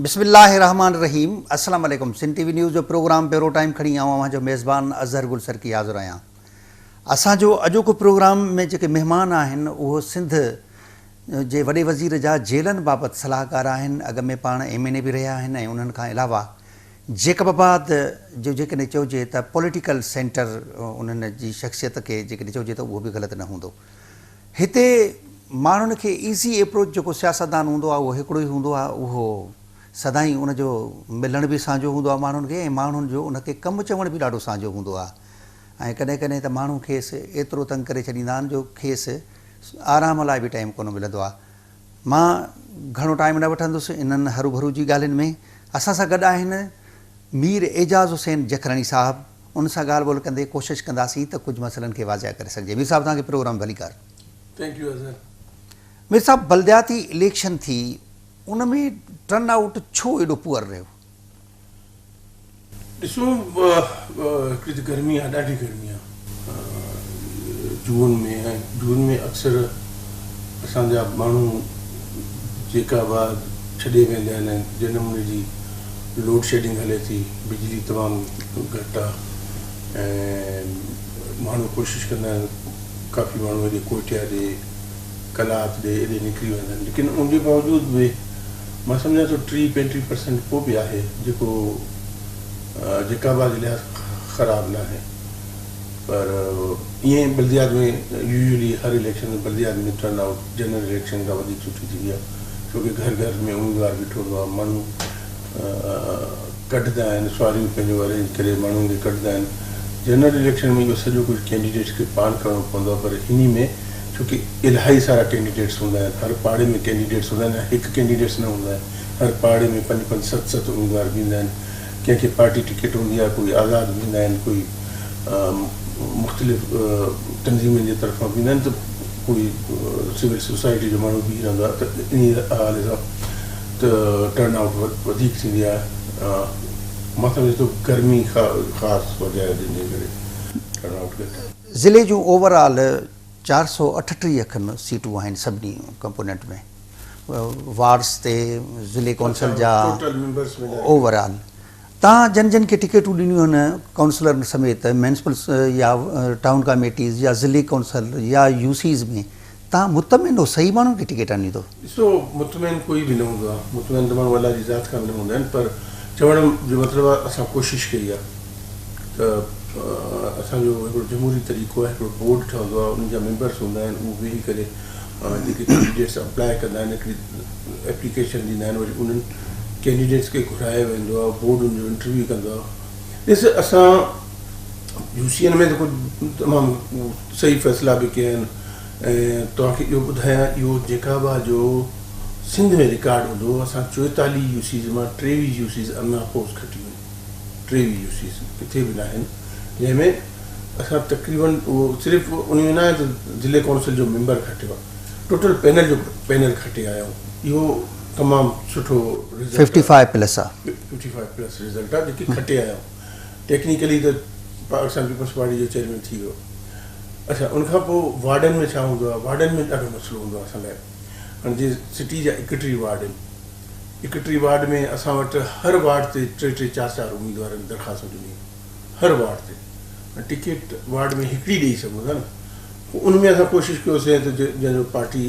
بسم الله الرحمٰن الرحيم السلام عليڪم سنڌ ٽي وي نيوز جو پروگرام بيورو ٽائيم کڻي آئون اوهان جو ميزبان اظهر گل سرڪي حاضر آهيان اسان جو اڄوڪو پروگرام ۾ جيڪي مهمان آهن اهو سنڌ جي وڏي وزير جا جيلن بابت صلاحڪار آهن اڳ ۾ پاڻ ايم اين اي به رهيا آهن ۽ انهن کان علاوه جيڪب آباد جو جيڪڏهن چئجي ته پوليٽيڪل سينٽر انهن جي شخصيت کي جيڪڏهن چئجي ته اهو به غلط نه هوندو. هتي ماڻهن کي ايزي ايپروچ جيڪو سياستدان هوندو آهي اهو هڪڙو ئي هوندو آهي اهو سدائين ان جو ملڻ به سانجو هوندو آهي ماڻهن کي ۽ ماڻهن جو ان کي ڪم چوڻ به ڏاڍو سانجو هوندو آهي ۽ ڪڏهن ڪڏهن ته ماڻهو کيس ايترو تنگ ڪري ڇڏيندا آهن جو کيس آرام لاء به ٽائيم ڪونه ملندو آهي. مان گهڻو ٽائيم نه وٺندس انهن هروڀرو جي ڳالهين ۾. اسان سان گڏ آهن مير اعجاز حسين جکراڻي صاحب، ان سان ڳالهه ٻولهه ڪندي ڪوشش ڪنداسين ته ڪجهه مسئلن کي واضح ڪري سگهجي. مير صاحب توهان کي پروگرام ۾ ڀليڪار. Thank you Azhar. Mir صاحب بلدياتي اليڪشن ٿي ان ۾ ٽرن آئوٽ ڇو ايڏو پوئر رهيو؟ ڏسو هڪڙي ته گرمي آ ڏاڍي گرمي آ جون ۾ ۽ جون ۾ اڪثر اسان جا ماڻهو جيڪا آباد ڇڏي ويندا آهن ۽ جنهن نموني جي لوڊ شيڊنگ هلي ٿي بجلي تمام گهٽ آ ۽ ماڻهو ڪوشش ڪندا آهن ڪافي ماڻهو هيڏي ڪوئٽيا ڏي قلات ڏي ايڏي نڪري ويندا آهن ليڪن ان جي باوجود به مان سمجهان ٿو ٽيهه پنجٽيهه پرسنٽ پوء به آهي جيڪو جيڪب آباد جي لحاظ کان خراب ناهي پر ائين ئي بلديات ۾ يوزولي هر اليڪشن ۾ بلديات ۾ ٽرن آئوٽ جنرل اليڪشن کان وڌيڪ سٺي ٿيندي آهي ڇو ڪي گهر گهر ۾ اميدوار بيٺو هوندو آهي ماڻهو ڪڍندا آهن سواريون پنهنجو ارينج ڪري ماڻهن کي ڪڍندا آهن جنرل اليڪشن ۾ اهو سڄو ڪجهه ڪينڊيڊيٽس کي پاڻ ڪرڻو پوندو آهي پر انهي ۾ ڇو ڪي الاهي سارا ڪينڊيڊيٽس هوندا آهن هر پاڙي ۾ ڪينڊيڊيٽس هوندا آهن ۽ هڪ ڪينڊيڊيٽس نه هوندا آهن هر پاڙي ۾ پنج پنج ست ست اميدوار بيهندا آهن ڪنهن کي پارٽي ٽڪيٽ هوندي آهي ڪوئي آزاد بيهندا آهن ڪوئي مختلف تنظيمن جي طرفان بيهندا آهن ته ڪوئي سول سوسائٽي جو ماڻهو بيهي رهندو آهي ته انهي حوالي سان ته ٽرن آئوٽ وڌيڪ ٿيندي آهي مان سمجهان ٿو گرمي خاص وجه آهي جنهن جي ڪري ٽرن آئوٽ گهٽ آهي. ضلعي جون اوور آل 438 کن سيٽون آهن سڀني ڪمپونينٽ ۾ وارڊس تي ضلعي ڪونسل جا اوور آل تان جن جن کي ٽڪيٽون ڏنيون آهن ڪائونسلرن سميت ميونسپل يا ٽائون ڪاميٽيز يا ضلعي ڪونسل يا يو سيز ۾ تان مطمئن هو صحيح ماڻهن کي ٽڪيٽ ڏني اٿو؟ ڏسو مطمئن ڪوئي به نه هوندو آهي مطمئن ته ماڻهو الله جي ذات کان به نه هوندا آهن پر چوڻ جو مطلب آهي اسان ڪوشش ڪئي آهي ته اسان جو هڪڙو جمهوري طريقو آهي هڪڙو بورڊ ٺهندو آهي ان جا ميمبرس هوندا آهن اهو ويهي ڪري جيڪي ڪينڊيڊيٽس اپلاء ڪندا آهن هڪڙي ايپليڪيشن ڏيندا آهن وري انهن ڪينڊيڊيٽس کي گهرايو ويندو آهي بورڊ ان جو انٽرويو ڪندو آهي ڏس اسان يو سي اين ۾ ته ڪجهه تمام صحيح فيصلا به ڪيا آهن ۽ توهان کي اهو ٻڌايان اهو جيڪابا جو سنڌ ۾ رڪارڊ هوندو اسان 44 يو سيز مان 23 يو سيز ان اپوز کٽيون آهن 23 يو سيز ڪٿي به ناهن جنهن ۾ اسان تقريبن اهو صرف ان ۾ ناهي ته ضلعي ڪونسل جو ميمبر کٽيو آهي ٽوٽل پينل جو پينل کٽي آيا آهيون اهو تمام سٺو رزلٽ ففٽي فائيو پلس آهي. 55 پلس رزلٽ آهي جيڪي کٽي آيا آهيون ٽيڪنيڪلي ته پاڪستان پيپلز پارٽي جو چيئرمين ٿي ويو اڇا ان کان پوء وارڊن ۾ ڇا هوندو آهي وارڊن ۾ ڏاڍو مسئلو هوندو آهي اسان لاء هاڻي جي سٽي جا 31 وارڊ آهن 31 وارڊ ۾ اسان وٽ هر وارڊ تي ٽي ٽي چار چار اميدوارن درخواستون ڏنيون هر وارڊ تي ٽڪيٽ وارڊ ۾ هڪڙي ڏئي سگهون ٿا نه پوء ان ۾ اسان ڪوشش ڪيوسين ته جنهن جو پارٽي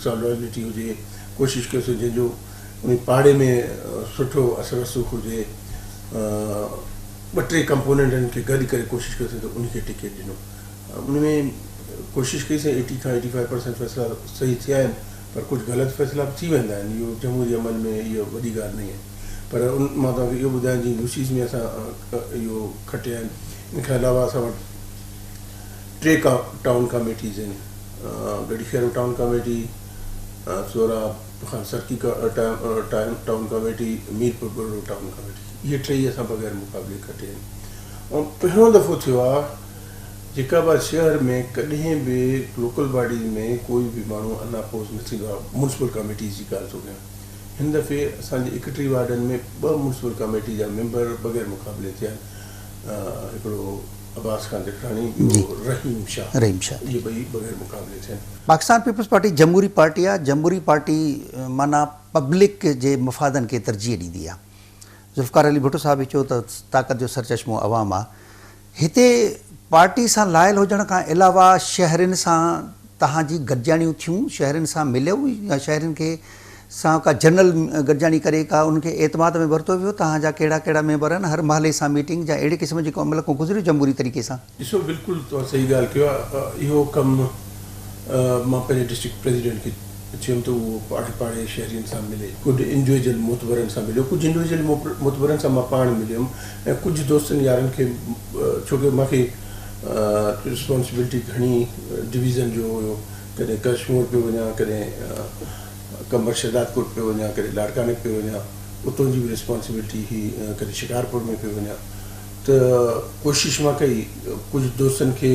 سان لوئلٽي هجي ڪوشش ڪيوسين جنهن جو ان پاڙي ۾ سٺو اثر رسوخ هجي ٻه ٽي ڪمپوننٽن کي گڏ ڪري ڪوشش ڪيوسين ته ان کي ٽڪيٽ ڏنو ان ۾ ڪوشش ڪئي سين ايٽي کان ايٽي فائيو پرسنٽ فيصلا صحيح ٿيا آهن پر ڪجهه غلط فيصلا به ٿي ويندا آهن اهو جمهوري عمل ۾ اهو وڏي ڳالهه نه آهي پر ان مان توهان کي اهو ٻڌايان جيئن يو سيز ۾ اسان اهو کٽيا آهن ان کان علاوه اسان وٽ ٽي ٽائون ڪاميٽيز آهن Garhi Khairo town committee Sohrab Khan Sarki town committee Mirpur Buriro town committee اهي ٽئي اسان بغير مقابلي کٽيا آهن ۽ پهريون دفعو ٿيو آهي جيڪب آباد شهر ۾ ڪڏهن به لوڪل باڊيز ۾ ڪوئي به ماڻهو ان اپوز نه ٿيندو آهي ميونسپل ڪاميٽيز جي ڳالهه ٿو ڪيان هن دفعي اسان جي 31 وارڊن ۾ ٻه ميونسپل ڪاميٽي جا ميمبر بغير مقابلي ٿيا آهن هڪڙو عباس خان جکراڻي ٻيو رحيم شاهه رحيم شاهه اهي ٻئي بغير مقابلي ٿيا. پاڪستان پيپلز پارٽي جمهوري پارٽي آهي، جمهوري پارٽي معنيٰ پبلڪ جي مفادن کي ترجيح ڏيندي آهي. ذوالفقار علي ڀٽو صاحب به چيو ته طاقت جو سرچشمو عوام آهي. هتي پارٽي سان لائل هجڻ کان علاوه شهرين سان توهان جي گڏجاڻيون ٿيون، شهرين سان مليو يا شهرين کي سان ڪا جنرل گڏجاڻي ڪري ڪا انهن کي اعتماد ۾ ورتو ويو، توهان جا ڪهڙا ڪهڙا ميمبر آهن، هر محلي سان ميٽنگ يا اهڙي قسم جي ڪو عمل ڪو گذريو جمهوري طريقي سان؟ ڏسو بلڪل توهان صحيح ڳالهه ڪيو آهي اهو ڪم مان پنهنجي ڊسٽرڪٽ پريزيڊنٽ کي چيم ته اهو پاڙي پاڙي شهرين سان ملي ڪجهه انڊويجل معتبرن سان مليو ڪجهه انڊويجل معتبرن سان مان پاڻ مليم ۽ ڪجهه دوستن يارن کي ڇو ڪه مان کي رسپانسبلٽي گهڻي ڊويزن جو هيو ڪڏهن ڪشمور پيو وڃان ڪڏهن قمبر شهدادڪوٽ پيو وڃان ڪڏهن لاڙڪاڻي پيو وڃان اتون جي به رسپانسبلٽي هئي ڪڏهن شڪارپور ۾ پيو وڃان ته ڪوشش مان ڪئي ڪجهه دوستن کي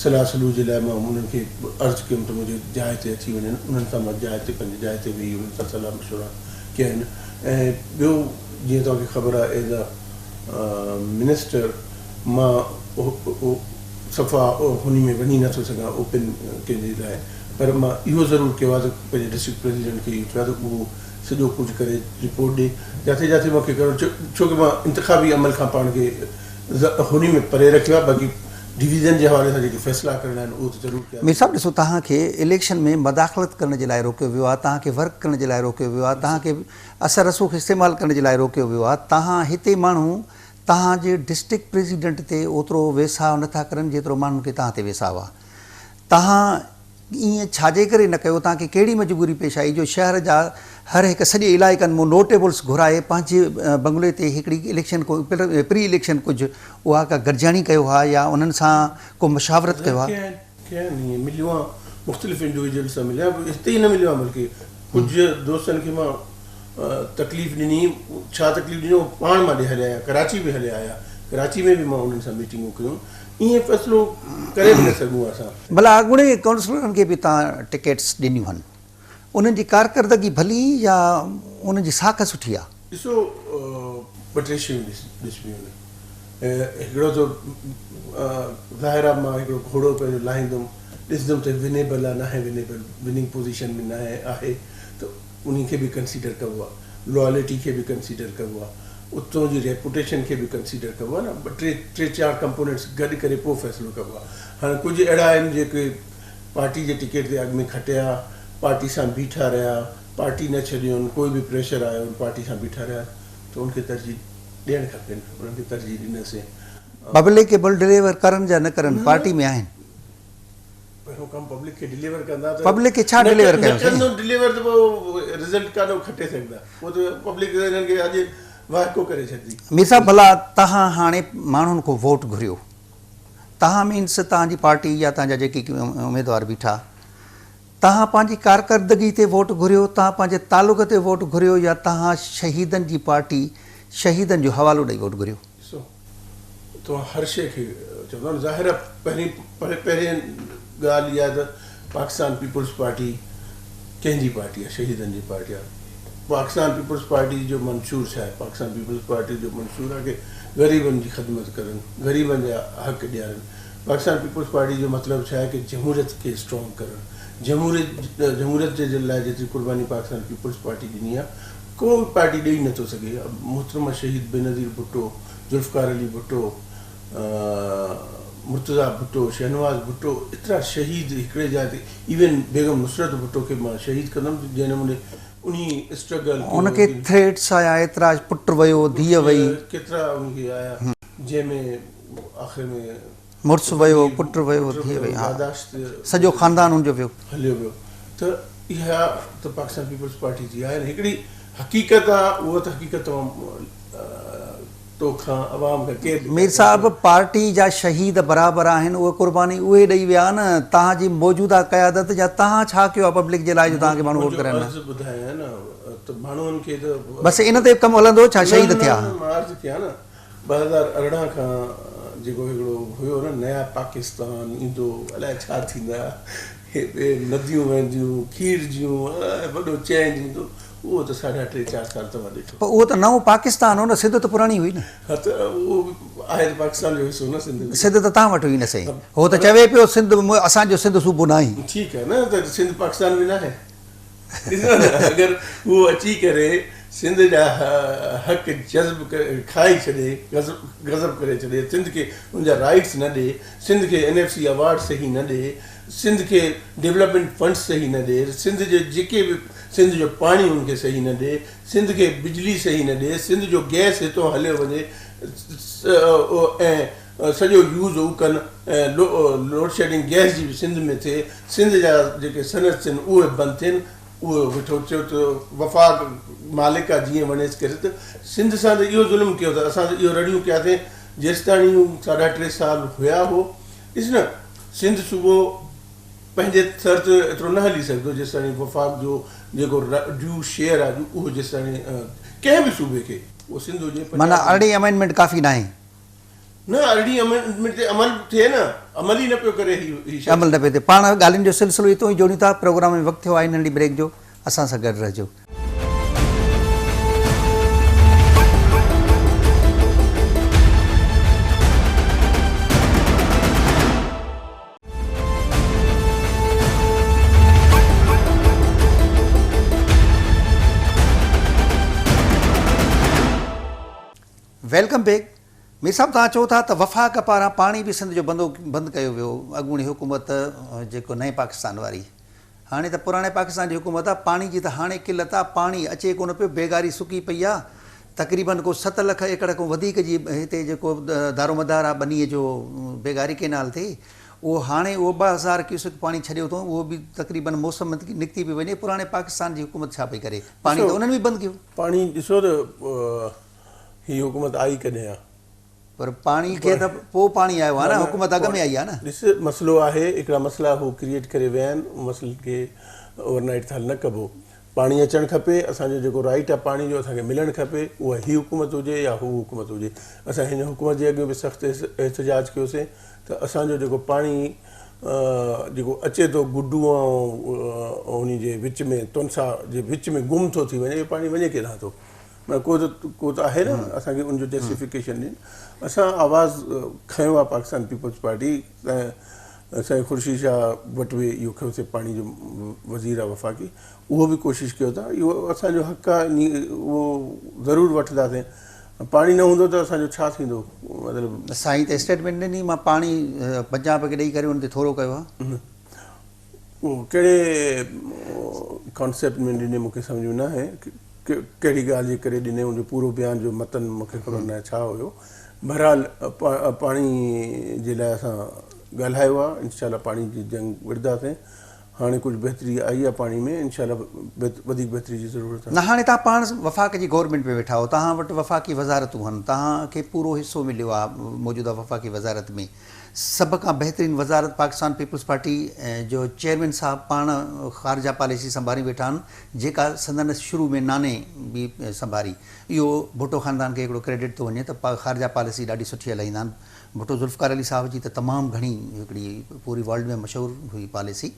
صلاح صلوح جي لاء مان انهن کي عرض ڪيم ته منهنجي جاء تي اچي وڃن انهن سان مان جاء تي پنهنجي جاء تي ويهي انهن سان صلاح مشورا ڪيا آهن ۽ ٻيو جيئن توهان کي خبر آهي ايز ا منسٽر مان صفا هني ۾ وڃي نٿو سگهان اوپن ڪنهن جي لاء پر مان اهو ضرور ڪيو آهي ته پنهنجي ڊسٽرڪٽ پريزيڊنٽ کي اهو چيو آهي ته اهو سڄو ڪجهه ڪري رپورٽ ڏي جاٿي جاٿي مون کي ڪرڻو ڇو ڪه مان انتخابي عمل کان پاڻ کي هني ۾ پري رکيو آهي باقي ڊويزن جي حوالي سان جيڪي فيصلا ڪرڻا آهن اهو ته ضرور ڪيا مير صاحب ڏسو توهان کي اليڪشن ۾ مداخلت ڪرڻ جي لاء روڪيو ويو آهي توهان کي ورڪ ڪرڻ جي لاء روڪيو ويو آهي توهان کي اثر رسوخ استعمال ڪرڻ جي لاء روڪيو ويو آهي توهان هتي ماڻهو توهان جي ڊسٽرڪٽ پريزيڊنٽ تي اوترو ويساهه نٿا ڪرن جيترو ماڻهن کي توهان تي ويساهه آهي توهان ائين ڇاجي ڪري نه ڪيو؟ توهان کي ڪهڙي مجبوري پيش آئي جو شهر جا هر هڪ سڄي علائقن مون نوٽيبلس گهرائي پنهنجي بنگلي تي هڪڙي اليڪشن ڪو پري اليڪشن ڪجهه اها ڪا گڏجاڻي ڪيو ها يا انهن سان ڪو مشاورت ڪيو ها؟ ڪيا آهن ائين مليو آهيان مختلف انڊيويجولز سان مليو آهيان هتي ئي نه مليو آهيان بلڪه ڪجهه دوستن کي مان تڪليف ڏني ڇا تڪليف ڏني پاڻ مان ڏي هليا آيا ڪراچي به هليا آيا ڪراچي ۾ به مان انهن سان ميٽنگون ڪيون ائين فيصلو ڪري به نه سگهون اسان. ڀلا اڳوڻي ڪائونسلرن کي به توهان ٽڪيٽس ڏنيون هن انهن جي ڪارڪردگي ڀلي يا انهن جي ساک سٺي آ؟ ڏسو ٻه ٽي شيون ڏسبيون آهن هڪڙو ته ظاهر آ مان هڪڙو گهوڙو پنهنجو لاهيندم ڏسندم ته ونيبل آ ناهي ونيبل وننگ پوزيشن ۾ ناهي آهي ته انهي کي به ڪنسيڊر ڪبو آ لوائلٽي کي به ڪنسيڊر ڪبو آ اتون جي ريپوٽيشن کي به ڪنسيڊر ڪبو آ نه ٻه ٽي ٽي چار ڪمپونينٽس گڏ ڪري پوء فيصلو ڪبو آ هاڻي ڪجهه اهڙا آهن جيڪي پارٽي جي ٽڪيٽ تي اڳ ۾ کٽيا پارٽي سان بيٺا رهيا پارٽي نه ڇڏيون ڪوئي به پريشر آيو پارٽي سان بيٺا رهيا ته ان کي ترجيح ڏيڻ کپين انهن کي ترجيح ڏنسين. پبلڪ کي بل ڊليور ڪرن يا نه ڪرن پارٽي ۾ آهن. پهريون ڪم پبلڪ کي ڊليور ڪندا ته پبلڪ کي ڇا ڊليور ڪيو سائين؟ نه ڪندو ڊليور ته پوء رزلٽ ڪاڏو کٽي سگهندا پوء ته پبلڪ انهن کي اڄ واهڪو ڪري ڇڏندي. مير صاحب ڀلا تهان هاڻي ماڻهن کان ووٽ گهريو تهان مينس تهان جي پارٽي يا تهان جا جيڪي اميدوار بيٺا تهان پنهنجي ڪارڪردگي تي ووٽ گهريو تهان پنهنجي تعلق تي ووٽ گهريو يا تهان شهيدن جي پارٽي شهيدن جو حوالو ڏئي ووٽ گهريو؟ ڏسو توهان هر شيء کي چوندا نه ظاهر آهي پهرين پهرين ڳالهه اها آهي ته پاڪستان پيپلز پارٽي ڪنهن جي پارٽي آهي شهيدن جي پارٽي آهي پاڪستان پيپلز پارٽي جو منشور ڇا آهي پاڪستان پيپلز پارٽي جو منشور آهي ڪي غريبن جي خدمت ڪرن غريبن جا حق ڏيارن پاڪستان پيپلز پارٽي جو مطلب ڇا آهي ڪي جمهوريت کي اسٽرانگ ڪرڻ جمهوريت جمهوريت جي لاء جيتري قرباني پاڪستان پيپلز پارٽي ڏني آهي ڪو به پارٽي ڏئي نٿو سگهي، محترمه شهيد بينظير ڀٽو، ذوالفقار علي ڀٽو، مرتضيٰ ڀٽو، شهنواز ڀٽو ايترا شهيد هڪڙي جاء تي ايون بيگم نصرت ڀٽو کي مان شهيد ڪندم جنهن نموني انهي اسٽرگل ڪيو. ان کي ٿريٽس آيا ايترا پٽ ويو ڌيء وئي. ڪيترا ان کي آيا جنهن ۾ آخر ۾. مڙس ويو، پٽ ويو، ڌيء وئي، ها سڄو خاندان ان جو ويو. هليو ويو ته اها ته پاڪستان پيپلز پارٽي جي آهي نه هڪڙي حقيقت آ اها ته حقيقت توهان توکان عوام کان ڪير لڪائي مير صاحب پارٽي جا شهيد برابر آهن اهي قرباني اهي ڏئي ويا نه توهان جي موجوده قيادت يا توهان ڇا ڪيو آ پبلڪ جي لاء جو توهان کي ماڻهو ووٽ ڪرائن عرض ٻڌايان نه ته ماڻهن کي ته بس ان تي ڪم هلندو ڇا شهيد ٿيا. نه نه مان عرض ڪيان نه 2018 کان جيڪو هڪڙو هيو نه نيا پاڪستان ايندو الائي ڇا ٿيندا هي نديون وهنديون کير جون الائي وڏو چينج ايندو اهو ته ساڍا ٽي چار سال توهان ڏٺو. پر اهو ته نئون پاڪستان هو نه، سنڌ ته پراڻي هئي نه. ها ته اهو به آهي ته پاڪستان جو حصو نه سنڌ به. سنڌ ته توهان وٽ هئي نه سائين. هو ته چوي پيو سنڌ اسان جو سنڌ صوبو ناهي. ٺيڪ آهي نه ته سنڌ پاڪستان ۾ ناهي. ڏسو نه اگر هو اچي ڪري سنڌ جا حق جذب کائي ڇڏي، غضب ڪري ڇڏي، سنڌ کي ان جا رائيٽس نه ڏي، سنڌ کي اين ايف سي ايوارڊ صحيح نه ڏي، سنڌ کي ڊولپمينٽ فنڊس صحيح نه ڏي، سنڌ جي جيڪي به سنڌ جو پاڻي ان کي صحيح نه ڏي، سنڌ کي بجلي صحيح نه ڏي، سنڌ جو گئس هتون هليو وڃي ۽ سڄو يوز هو ڪن ۽ لوڊشيڊنگ گئس جي به سنڌ ۾ ٿئي، سنڌ جا جيڪي صنعت ٿين اهي بند ٿين، اهو ويٺو چيو ته وفاق مالڪ آ جيئن وڻيس ڪري ته سنڌ سان ته اهو ظلم ڪيو ته اسان ته اهو رڙيون ڪياسين جيستاڻي هو ساڍا ٽي سال هيا هو ڏس نه سنڌ صوبو پنهنجي سر ته ايترو نه هلي سگهندو جيستاڻي وفاق جو جيڪو ڊيو شيئر آهي اهو جيستاڻي ڪنهن به صوبي کي اهو سنڌ هجي پنجاب معنيٰ ارڙهين امينڊمينٽ ڪافي ناهي. نه ارڙهين امينڊمينٽ تي عمل ٿئي نه عمل ئي نه پيو ڪري هي شخص. عمل نه پيو ٿئي پاڻ ڳالهين جو سلسلو اتو ئي جوڙيون ٿا پروگرام ۾ وقت ٿيو آهي ننڍڙي بريڪ جو اسان سان گڏ رهجو. Welcome back Mir صاحب توهان چئو ٿا ته وفاق پاران پاڻي به سنڌ جو بندو بند ڪيو ويو اڳوڻي حڪومت جيڪو نئين پاڪستان واري هاڻي ته پراڻي پاڪستان جي حڪومت آ پاڻي جي ته هاڻي قلت آ پاڻي اچي ڪونه پيو بيگاري سڪي پئي آ تقريبن ڪو ست لک ايڪڙ کان وڌيڪ جي هتي جيڪو دارومدار آ ٻنيء جو بيگاري ڪينال تي اهو هاڻي اهو 2000 ڪيوسڪ پاڻي ڇڏيو اٿئون اهو به تقريبن موسم نڪتي پئي وڃي پراڻي پاڪستان جي حڪومت ڇا پئي ڪري پاڻي ته انهن به بند ڪيو. پاڻي ڏسو ته هي حڪومت آئي ڪڏهن آ. پر پاڻي کي ته پوء پاڻي آيو آهي نه حڪومت اڳ ۾ آئي آهي نه. ڏس مسئلو آهي هڪڙا مسئلا هو ڪريئيٽ ڪري ويا آهن ان مسئلن کي اوور نائيٽ ته حل نه ڪبو پاڻي اچڻ کپي اسان جو جيڪو رائيٽ آهي پاڻي جو اسان کي ملڻ کپي اها هي حڪومت هجي يا هو حڪومت هجي اسان هن حڪومت جي اڳيون به سخت احتجاج ڪيوسين ته اسان جو جيڪو پاڻي جيڪو اچي ٿو گڊو ۽ انهي جي وچ ۾ تونسا جي وچ ۾ گم ٿو ٿي وڃي اهو پاڻي وڃي ڪيڏانهن ٿو معنيٰ ڪو ته ڪو ته آهي نه اسان کي ان جو جسٽيفڪيشن ڏين. اسان آواز کنيو آهي پاڪستان پيپلز پارٽي سائين خورشيد شاهه وٽ به اهو کنيوسي پاڻي جو وزير آهي وفاقي اهو به ڪوشش ڪيو ٿا اهو اسان جو حق آهي اهو ضرور وٺنداسين پاڻي نه هوندو ته اسان جو ڇا ٿيندو مطلب. سائين ته اسٽيٽمينٽ ڏني مان پاڻي پنجاب کي ڏئي ڪري ان تي ٿورو ڪيو آهي. اهو ڪهڙي ڪانسيپٽ ۾ ڏني مون کي سمجهه ۾ ناهي ڪهڙي ڳالهه جي ڪري ڏني ان جو پورو بيان جو متن مون کي خبر ناهي ڇا هيو بهرحال پاڻي جي لاء اسان ڳالهايو آهي انشاء الله پاڻي جي جنگ وڙهنداسين هاڻي ڪجهه بهتري آئي آهي پاڻي ۾ انشاء الله وڌيڪ بهتري جي ضرورت آهي. نه هاڻي توهان پاڻ وفاق جي گورنمينٽ ۾ ويٺا آهيو توهان وٽ وفاقي وزارتون آهن توهان کي پورو حصو مليو آهي موجوده وفاقي وزارت ۾ سڀ کان بهترين وزارت پاڪستان پيپلز پارٽي جو چيئرمين صاحب پاڻ خارجه پاليسي سنڀاري ويٺا آهن جيڪا سندن شروع ۾ ناني به سنڀاري اهو ڀٽو خاندان کي هڪڙو ڪريڊٽ ٿو وڃي ته خارجه پاليسي ڏاڍي سٺي هلائيندا آهن ڀٽو ذوالفقار علي صاحب جي ته تمام گهڻي هڪڙي پوري ورلڊ ۾ مشهور هئي پاليسي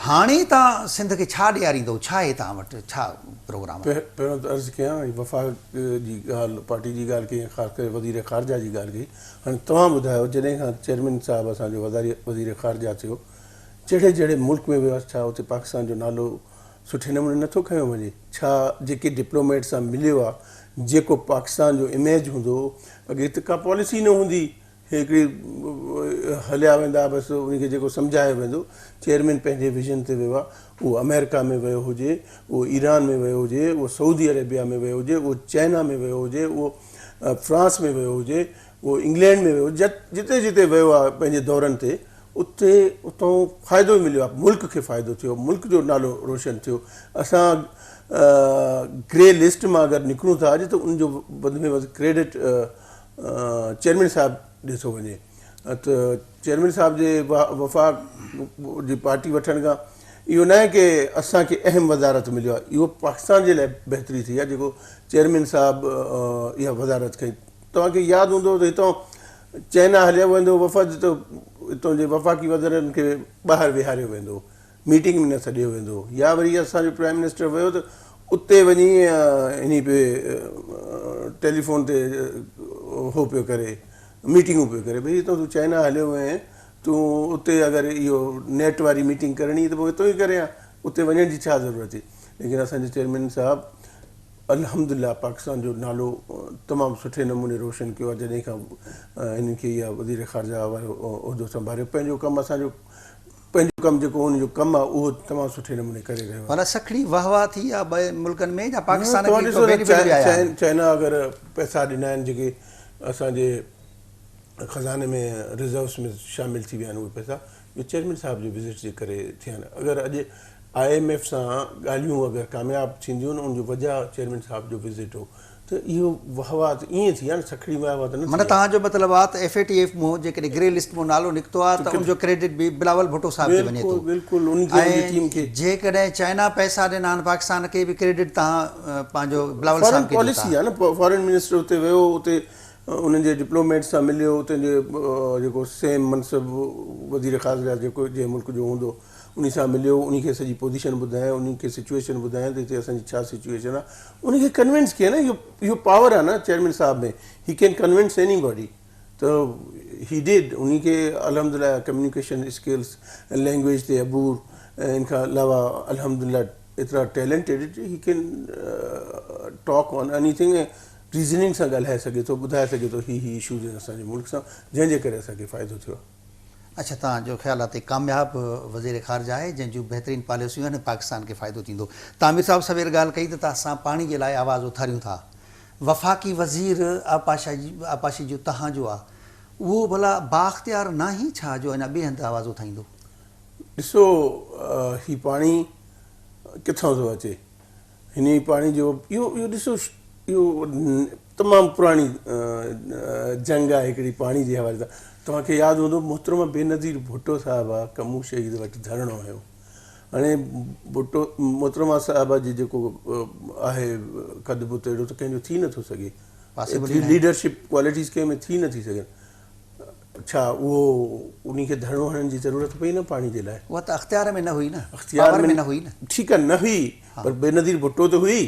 هاڻي توهان سنڌ کي ڇا ڏياريندو ڇا آهي توهان وٽ ڇا پروگرام آهي. پهريون ته عرض ڪيان هي وفاق جي ڳالهه پارٽي جي ڳالهه ڪئي ۽ خاص ڪري وزير خارجه جي ڳالهه ڪئي هاڻي توهان ٻڌايو جڏهن کان چيئرمين صاحب اسان جو وزير خارجه ٿيو جهڙي جهڙي ملڪ ۾ ويو آهي ڇا اتي پاڪستان جو نالو سٺي نموني نٿو کنيو وڃي ڇا جيڪي ڊپلوميٽ سان مليو آهي جيڪو پاڪستان جو اميج هوندو هو اڳي ته ڪا پاليسي نه هوندي هي هڪڙي هليا ويندا بس انهي کي جيڪو سمجهايو ويندو چيئرمين پنهنجي ويزن تي ويو آهي اهو آمريڪا ۾ ويو هجي اهو ايران ۾ ويو هجي اهو سعودي عربيا ۾ ويو هجي اهو چائنا ۾ ويو هجي اهو فرانس ۾ ويو هجي اهو انگلينڊ ۾ ويو هجي جتي جتي ويو آهي پنهنجي دورن تي اتي اتان فائدو ئي مليو آهي ملڪ کي فائدو ٿيو ملڪ جو نالو روشن ٿيو اسان گري لسٽ مان اگر نڪرون ٿا اڄ ته ان جو وڌ ۾ وڌ ڪريڊٽ چيئرمين صاحب ڏي ٿو وڃي ته چيئرمين صاحب جي وفاق جي پارٽي وٺڻ کان اهو ناهي ڪي اسان کي اهم وزارت مليو آهي اهو پاڪستان جي لاء بهتري ٿي آهي جيڪو چيئرمين صاحب اها وزارت کئي توهان کي ياد هوندو ته هتان چائنا هليو ويندو وفد ته هتان جي وفاقي وزيرن کي ٻاهر ويهاريو ويندو ميٽنگ ۾ نه سڏيو ويندو يا وري اسان جو پرائم منسٽر ويو ته اتي وڃي انهي پي ٽيليفون تي هو پيو ڪري ميٽنگون پيو ڪري ڀئي هتان تون چائنا هليو وئين تون اتي اگر اهو نيٽ واري ميٽنگ ڪرڻي ته پوء هتو ئي ڪري ها اتي وڃڻ جي ڇا ضرورت هئي ليڪن اسان جي چيئرمين صاحب الحمدلله پاڪستان جو نالو تمام سٺي نموني روشن ڪيو آهي جڏهن کان هنن کي اها وزير خارجه وارو عهدو سنڀاليو پنهنجو ڪم اسان جو پنهنجو ڪم جيڪو هن جو ڪم آهي اهو تمام سٺي نموني ڪري رهيو آهي. معنيٰ سکڻي واهه واهه ٿي آهي ٻين ملڪن ۾ يا پاڪستان توهان کي ڏسو ڪو نه بينيفٽ به آيا آهن؟ چائنا اگر پئسا ڏنا آهن جيڪي اسان جي خزاني ۾ ريزروس ۾ شامل ٿي ويا آهن اهي پئسا اهي چيئرمين صاحب جي وزٽ جي ڪري ٿيا آهن اگر اڄ I M F سان ڳالهيون اگر ڪامياب ٿينديون ان جو وجهه چيئرمين صاحب جو وزٽ هو ته اهو واهه واهه ته ائين ٿي آهي نه سکڙي واهه واهه ته نه ٿي معنيٰ آهي. توهان جو مطلب آهي ته ايف اي ٽي ايف مون جيڪڏهن گري لسٽ مون نالو نڪتو آهي ته ان جو ڪريڊٽ به بلاول ڀٽو صاحب کي وڃي ٿو بلڪل بلڪل ان کي ان جي ٽيم ۽ کي. جيڪڏهن چائنا پئسا ڏنا آهن پاڪستان کي به ڪريڊٽ توهان پنهنجو بلاول فارن صاحب کي ڏيو ٿا. پاليسي آهي نه فارن منسٽر اتي ويو اتي انهن جي ڊپلوميٽس سان مليو اتي جي جيڪو سيم منصب وزير خارجه جيڪو جنهن ملڪ جو هوندو انهي سان مليو انهي کي سڄي پوزيشن ٻڌايائين انهي کي سچوئيشن ٻڌايائين ته هتي اسان جي ڇا سچوئيشن آهي انهي کي ڪنوينس ڪيائين نه اهو اهو پاور آهي نه چيئرمين صاحب ۾ هي ڪين ڪنوينس ايني باڊي ته هي did انهي کي الحمدلله ڪميونيڪيشن اسڪلس لينگويج تي عبور ۽ ان کان علاوه الحمدلله ايترا talented he can talk on anything ۽ reasoning سان ڳالهائي سگهي ٿو ٻڌائي سگهي ٿو هي هي اشوز آهن اسان جي ملڪ سان جنهن جي ڪري اسان کي فائدو ٿيو آهي. اڇا توهان جو خيال آهي ته ڪامياب وزير خارجه آهي جنهن جون بهترين پاليسيون آهن ۽ پاڪستان کي فائدو ٿيندو. تعمير صاحب سوير ڳالهه ڪئي ته اسان پاڻي جي لاء آواز اٿاريون ٿا. وفاقي وزير آبپاشي جو توهان جو آهي اهو ڀلا بااختيار ناهي ڇا جو اڃا ٻئي هنڌ آواز اٿائيندو؟ ڏسو هي پاڻي ڪٿان ٿو اچي؟ هن پاڻي جو اهو اهو ڏسو اهو تمام پراڻي جنگ آهي هڪڙي پاڻي جي حوالي سان توهان کي ياد هوندو محترمه بينظير ڀٽو صاحبه ڪمون شهيد وٽ ڌرڻو هنيو هاڻي ڀٽو محترمه صاحبه جي جيڪو آهي قد بت اهڙو ته ڪنهن جو ٿي نٿو سگهي ليڊرشپ ڪوالٽيز ڪنهن ۾ ٿي نٿي سگهن ڇا اهو انهي کي ڌرڻو هڻڻ جي ضرورت پئي نه پاڻي جي لاء؟ اها ته اختيار ۾ نه هئي نه، اختيار پاور ۾ ۾ نه هئي نه. ٺيڪ آهي نه هئي پر بينظير ڀٽو ته هئي،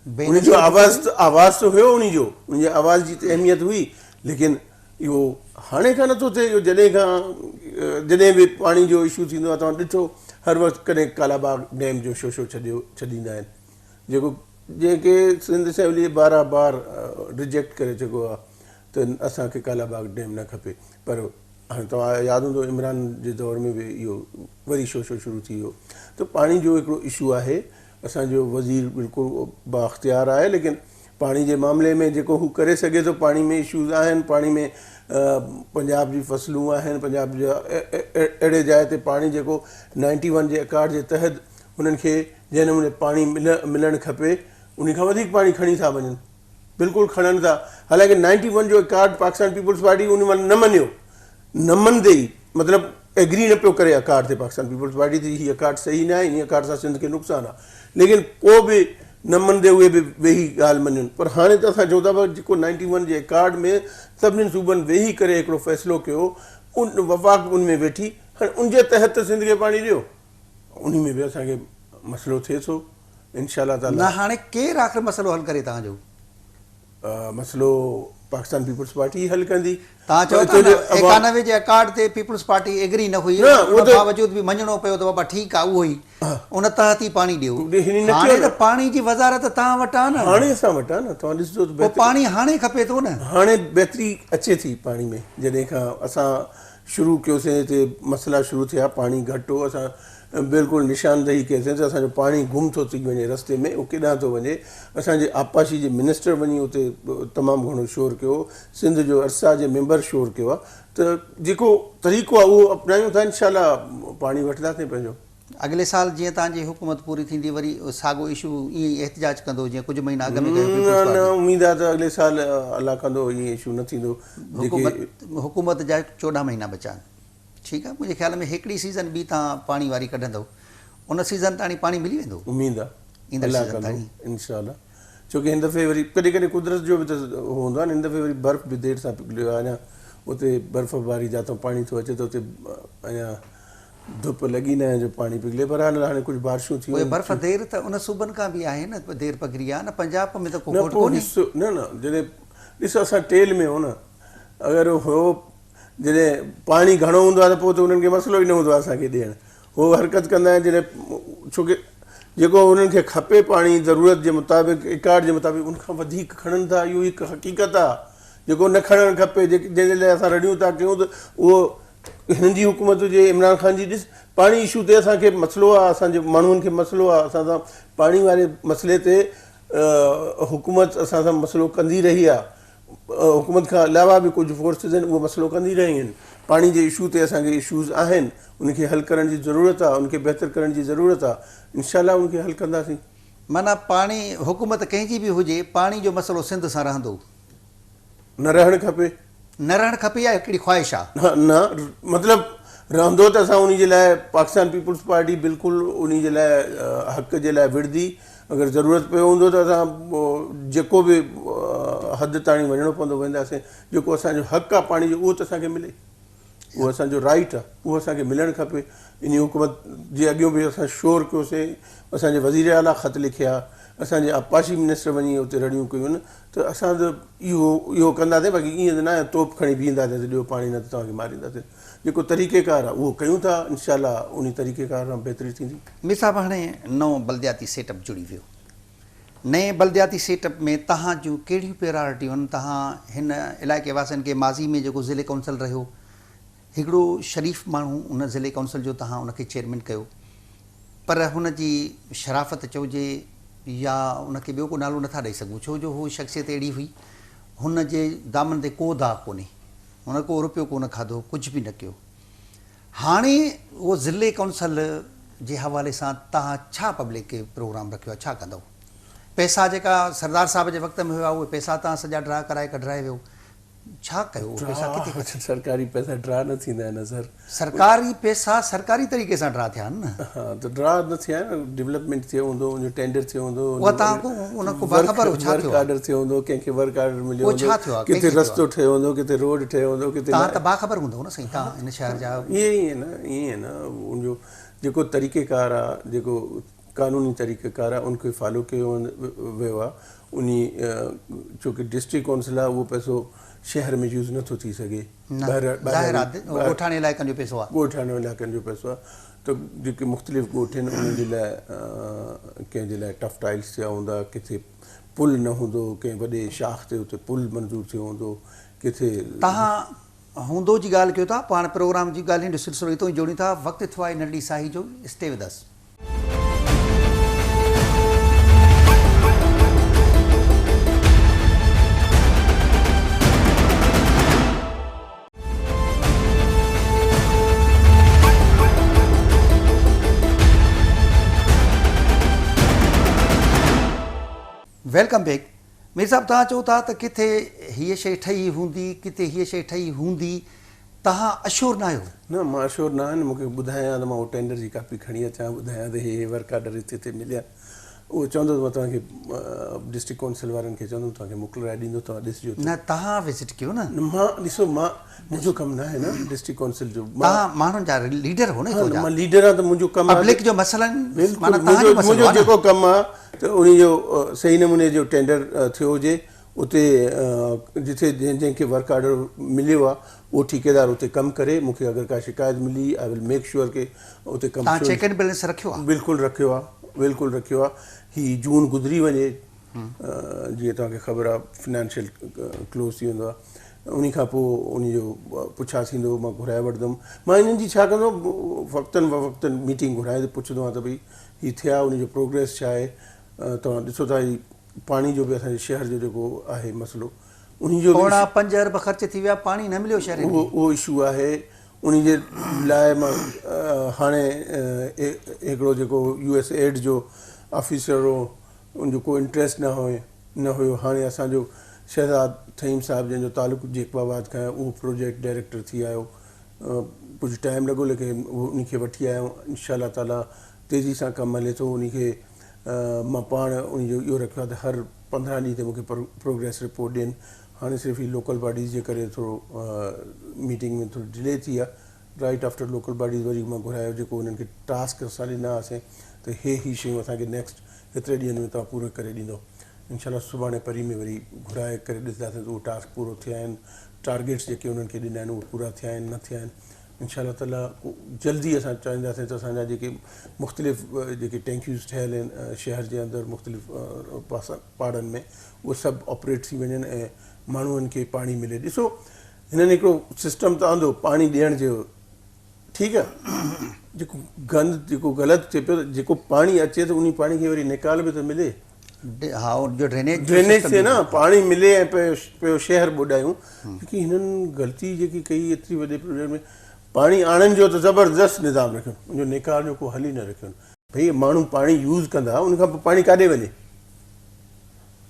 ان بينظير جو ڀٽو آواز ته آواز ته هيو انهي جو، ان جي آواز جي ته اهميت هئي ليڪن اهو هاڻي کان نٿو ٿئي اهو جڏهن کان جڏهن به پاڻي جو اشو ٿيندو آهي توهان ڏٺو هر وقت ڪڏهن ڪالا باغ ڊيم جو شوشو ڇڏيو ڇڏيندا آهن جيڪو جنهن کي سنڌ اسيمبلي بارها بار رجيڪٽ ڪري چڪو آهي ته اسان کي ڪالا باغ ڊيم نه کپي پر هاڻي توهان ياد هوندو عمران جي دور ۾ به اهو وري شوشو شروع ٿي ويو ته پاڻي جو هڪڙو اشو آهي اسان جو وزير بلڪل بااختيار آهي ليڪن پاڻي جي معاملي ۾ جيڪو هو ڪري سگهي ٿو پاڻي ۾ اشوز آهن پاڻي ۾ پنجاب جي فصلون آهن پنجاب جا اهڙي جاء تي پاڻي جيڪو نائنٽي ون جي اڪارڊ جي تحت هنن کي جنهن نموني پاڻي ملڻ کپي ان کان وڌيڪ پاڻي کڻي ٿا وڃن بلڪل کڻن ٿا حالانڪه نائنٽي ون جو اڪارڊ پاڪستان پيپلز پارٽي ان مهل نه مڃيو نه مڃدي ئي مطلب ايگري نه پيو ڪري اڪارڊ تي پاڪستان پيپلز پارٽي ته هي اڪارڊ صحيح نه آهي هن اڪارڊ سان سنڌ کي نقصان آهي ليڪن پوء به نه مڃدي اهي به ويهي ڳالهه مڃن پر هاڻي ته اسان چئون ٿا پر جيڪو نائنٽي ون جي اڪارڊ ۾ سڀني صوبن ويهي ڪري هڪڙو فيصلو ڪيو ان وفاق ان ۾ ويٺي هاڻي ان جي تحت ته سنڌ کي پاڻي ڏيو انهي ۾ به اسان کي مسئلو ٿئي ٿو انشاء الله تعالي. نه هاڻي ڪير آخر مسئلو حل ڪري توهان جو؟ مسئلو پاڪستان پيپلز پارٽي ئي حل ڪندي. توهان چئو ٿا نه ايڪانوي جي اڪارڊ تي پيپلز پارٽي ايگري نه هئي ان باوجود به مڃڻو پيو ته بابا ٺيڪ آ اهو ئي ان تحت ئي پاڻي ڏيو. هاڻي ته پاڻي جي وزارت توهان وٽ آ نه. هاڻي اسان وٽ آ نه توهان ڏسجو ته پوء پاڻي هاڻي کپي ٿو نه. هاڻي بهتري اچي ٿي پاڻي ۾ جڏهن کان اسان شروع ڪيوسين هتي مسئلا شروع ٿيا پاڻي گهٽ هو اسان بلڪل نشاندهي ڪئيسين ته اسان جو پاڻي گم ٿو ٿي وڃي رستي ۾ اهو ڪيڏانهن ٿو وڃي اسان جي آبپاشي جي منسٽر وڃي اتي تمام گهڻو شور ڪيو سنڌ جو ارسا جي ميمبر شور ڪيو آهي ته جيڪو طريقو آهي اهو اپنايون ٿا انشاء الله پاڻي وٺنداسين پنهنجو. اڳلي سال جيئن توهان جي حڪومت پوري ٿيندي وري ساڳو اشو ائين ئي احتجاج ڪندو جيئن ڪجهه مهينا اڳ ۾ ڪيو پيپلز نه پارٽي. نه اميد آهي ته اڳلي سال الله ڪندو ائين اشو نه ٿيندو جيڪي. حڪومت جا 14 مهينا بچا آهن ٺيڪ آهي منهنجي خيال ۾ هڪڙي سيزن ٻي توهان پاڻي واري ڪڍندو ان سيزن تاڻي پاڻي ملي ويندو. اميد آهي ايندڙ الله سيزن ڪندو تاڻي. انشاء الله ڇو ڪي هن دفعي وري ڪڏهن ڪڏهن قدرت جو به ته هوندو آهي نه هن دفعي وري برف به دير سان پگهليو آهي اڃا اتي برف باري جاتان پاڻي ٿو اچي ته اتي اڃا ڌپ لڳي ناهي جو پاڻي پگهلي بهرحال هاڻي ڪجهه بارشون ٿيون پوء برف دير ته ان صوبن کان به آهي نه دير پگهري آهي نه پنجاب ۾ ته ڪو نه کوٽ پوء ڪونهي. حصو نه نه جڏهن ڏس اسان ٽيل ۾ هو نه اگر هو جڏهن پاڻي گهڻو هوندو آهي ته پوء ته انهن کي مسئلو ئي نه هوندو آهي اسان کي ڏيڻ هو حرڪت ڪندا آهن جڏهن ڇو ڪي جيڪو انهن کي کپي پاڻي ضرورت جي مطابق اڪارڊ جي مطابق ان کان وڌيڪ کڻن ٿا اهو هڪ حقيقت آهي جيڪو نه کڻڻ کپي جنهن جي لاء اسان رڙيون ٿا ڪيون ته اهو هنن جي حڪومت هجي عمران خان جي ڏس پاڻي اشو تي اسان کي مسئلو آهي اسان جي ماڻهن کي مسئلو آهي اسان سان پاڻي واري مسئلي تي حڪومت اسان سان مسئلو ڪندي رهي آهي حڪومت کان علاوه به ڪجهه فورسز آهن اهو مسئلو ڪندي رهيون آهن پاڻي جي اشو تي اسان کي اشوز آهن ان کي حل ڪرڻ جي ضرورت آهي ان کي بهتر ڪرڻ جي ضرورت آهي انشاء الله ان کي حل ڪنداسين. معنيٰ پاڻي حڪومت ڪنهن جي به هجي پاڻي جو مسئلو سنڌ سان رهندو. نه رهڻ کپي. نه رهڻ کپي يا هڪڙي خواهش آ؟ نه نه مطلب رهندو ته اسان انهي جي لاء پاڪستان پيپلز پارٽي بلڪل انهي جي لاء حق جي لاء وڙهندي اگر ضرورت پيو هوندو ته اسان جيڪو به حد تاڻي وڃڻو پوندو وينداسين جيڪو اسان جو حق آ پاڻي جو اهو ته اسان کي ملي اهو اسان جو رائيٽ آ اهو اسان کي ملڻ کپي انهي حڪومت جي اڳيون به اسان شور ڪيوسين اسان جي وزير اعليٰ خط لکيا اسان جي آبپاشي منسٽر وڃي اتي رڙيون ڪيون ته اسان ته اهو اهو ڪنداسين باقي ائين ته ناهي توپ کڻي بيهنداسين ته ڏيو پاڻي نه ته توهان کي مارينداسين جيڪو طريقي ڪار آهي اهو ڪيون ٿا انشاء الله انهي طريقي ڪار سان بهتري ٿيندي. مير صاحب هاڻي نئون بلدياتي سيٽ اپ جڙي ويو نئين بلدياتي سيٽ اپ ۾ توهان جون ڪهڙيون پريارٽيون آهن توهان هن علائقي واسين کي ماضي ۾ جيڪو ضلعي ڪائونسل رهيو هڪڙو شريف ماڻهو ان ضلعي ڪائونسل جو توهان ان کي چيئرمين ڪيو پر هن جي شرافت چئجي يا ان کي ٻيو ڪو نالو نٿا ڏئي سگهون ڇو جو هو شخصيت اهڙي هئي هن جي دامن تي ڪو داغ ڪونهي هن ڪو روپيو ڪونه کاڌو ڪجهه به نه ڪيو هاڻي اهو ضلعي ڪائونسل جي حوالي سان توهان ڇا پبلڪ کي پروگرام رکيو آهي ڇا ڪندؤ پئسا جيڪا سردار صاحب جي وقت ۾ هيا اهي پئسا توهان سڄا ڊرا ڪرائي ڪڍرائي ويو ڇا ڪيو اهي پئسا ڪٿي ڊرا سرڪاري پئسا ڊرا نه ٿيندا آهن اظهر. سرڪاري پئسا سرڪاري طريقي سان ڊرا ٿيا آهن نه. ها ته ڊرا نه ٿيا آهن ڊولپمينٽ ٿيو هوندو ان جو ٽينڊر ٿيو هوندو اها توهان ڪو ان ڪو باخبر هو ڇا ورڪ ٿيو آهي آرڊر ٿيو هوندو ڪنهن کي ورڪ آرڊر مليو اهو هوندو ڇا ٿيو آهي ڪنهن ڪٿي کي ٿيو رستو آهي ٺهيو هوندو ڪٿي روڊ ٺهيو هوندو ڪٿي توهان ته باخبر هوندؤ نه سائين توهان هن شهر جا ائين ئي نه ائين نه ان جو جيڪو طريقي ڪار آهي جيڪو قانوني طريقه ڪار آهي ان کي فالو ڪيو ويو آهي انهي ڇو ڪي ڊسٽرڪٽ ڪائونسل آهي اهو پئسو شهر ۾ يوز نٿو ٿي سگهي نه ظاهر آهي ڳوٺاڻي علائقن جو پئسو آهي ڳوٺاڻي علائقن جو پئسو آهي ته جيڪي مختلف ڳوٺ آهن انهن جي لاء ڪنهن جي لاء ٽف ٽائلس ٿيا هوندا ڪٿي پل نه هوندو ڪنهن وڏي شاخ تي اتي پل منظور ٿيو هوندو ڪٿي تهان هوندو جي ڳالهه ڪيو ٿا پاڻ پروگرام جي ڳالهين جو سلسلو اتو ئي جوڙيون ٿا وقت ٿيو آهي ننڍڙي ساهي جو stay with us. Welcome back Mir صاحب توهان چئو ٿا ته ڪٿي هيء شيء ٺهي هوندي ڪٿي هيء شيء ٺهي هوندي توهان اشور ناهيو. نه مان اشور نه آهيان مون کي ٻڌايان ها ته مان اهو ٽينڊر جي ڪاپي کڻي اچان ها ٻڌايان ها ته هي هي ورڪ آرڊر هتي هتي مليا اهو چوندو ته مان توهان کي ڊسٽرڪٽ ڪائونسل وارن کي چوندم توهان کي موڪلرائي ڏيندو توهان ڏسجو ته نه توهان وزٽ ڪيو نه. نه مان ڏسو مان منهنجو ڪم ناهي نه ڊسٽرڪٽ ڪائونسل جو مان توهان ماڻهن جا ليڊر هو نه ها هتو نه جا مان ليڊر آهيان ته منهنجو ڪم آهي پبلڪ جو مسئلن بلڪل معنيٰ توهان جو منهنجو مسئلو منهنجو آهي نه. جيڪو ڪم آهي ته انهي جو صحيح نموني جو ٽينڊر ٿيو هجي اتي جتي جنهن جنهن کي ورڪ آرڊر مليو آهي اهو ٺيڪيدار اتي ڪم ڪري مون کي اگر ڪا شڪايت ملي آء ول ميڪ شوئر ڪي اتي ڪم توهان ٿيو چيڪ اينڊ بيلنس رکيو آهي؟ بلڪل رکيو آهي بلڪل رکيو آهي هي جون گذري وڃي جيئن توهان کي خبر آهي فنانشل ڪلوز ٿي ويندو آهي انهي کان پوء انهي جو پڇا ٿيندو مان گهرائي وٺندم مان انهن جي ڇا ڪندو وقتن بوقتن ميٽنگ گهرائي پڇندو آهيان ته ڀئي هي ٿيا انهي جو پروگريس ڇا آهي توهان ڏسو ٿا هي پاڻي جو به اسان جي شهر جو جيڪو آهي مسئلو انهي جو به پوڻا پنج ارب خرچ ٿي ويا پاڻي نه مليو شهرين اهو کي. اهو اشو آهي انهي جي لاء مان هاڻي هڪڙو جيڪو يو ايس ايڊ جو آفيسر هو ان جو ڪو انٽريسٽ نه هو نه هيو هاڻي اسان جو شهزاد ٿهيم صاحب جنهن جو تعلق جيڪب آباد کان آهي اهو پروجيڪٽ ڊائريڪٽر ٿي آيو ڪجهه ٽائيم لڳو ليڪن اهو انهي کي وٺي آيا آهيون انشاء الله تعالي تيزي سان ڪم هلي ٿو انهي کي مان پاڻ ان جو اهو رکيو آهي ته هر 15 ڏينهن تي مون کي پروگريس رپورٽ ڏين. هاڻي صرف هي لوڪل باڊيز جي ڪري ٿورو ميٽنگ ۾ ٿوري ڊلي ٿي آهي. رائيٽ آفٽر لوڪل باڊيز وري مان گهرايو جيڪو انهن کي ٽاسڪ اسان ڏنا هئاسين ته هي هي شيون اسان کي نيڪسٽ هيتري ڏينهن ۾ توهان پورو ڪري ڏيندو. انشاء الله سڀاڻي پرين ۾ وري گهرائي ڪري ڏسنداسين ته اهو ٽاسڪ پورو ٿيا آهن، ٽارگيٽس جيڪي انهن کي ڏنا آهن اهي پورا ٿيا آهن نه ٿيا آهن. انشاء الله تعاليٰ جلدي اسان چاهينداسين ته اسان جا جيڪي مختلف جيڪي ٽينڪيوز ٺهيل آهن شهر جي اندر مختلف پاسن پاڙن ۾ اهي سڀ آپريٽ ٿي وڃن ۽ ماڻهن کي پاڻي ملي. ڏسو هنن هڪڙو سسٽم ته آندو پاڻي ڏيڻ جو ٺيڪ آ جيڪو گند جيڪو غلط ٿئي پيو جيڪو پاڻي اچي ٿو انهي پاڻي کي وري نيڪال به ته ملي. ها ان جو ڊرينيج جو ڊرينيج ٿئي نه پاڻي ملي ۽ پيو پيو شهر ٻڏايون جيڪي هنن غلطي جيڪي ڪئي ايتري وڏي پروجيڪٽ ۾ پاڻي آڻن جو ته زبردست نظام رکيو ان جو نيڪال جو ڪو حل ئي نه رکيو. ڀئي ماڻهو پاڻي يوز ڪندا ان کان پوء پاڻي ڪاڏي وڃي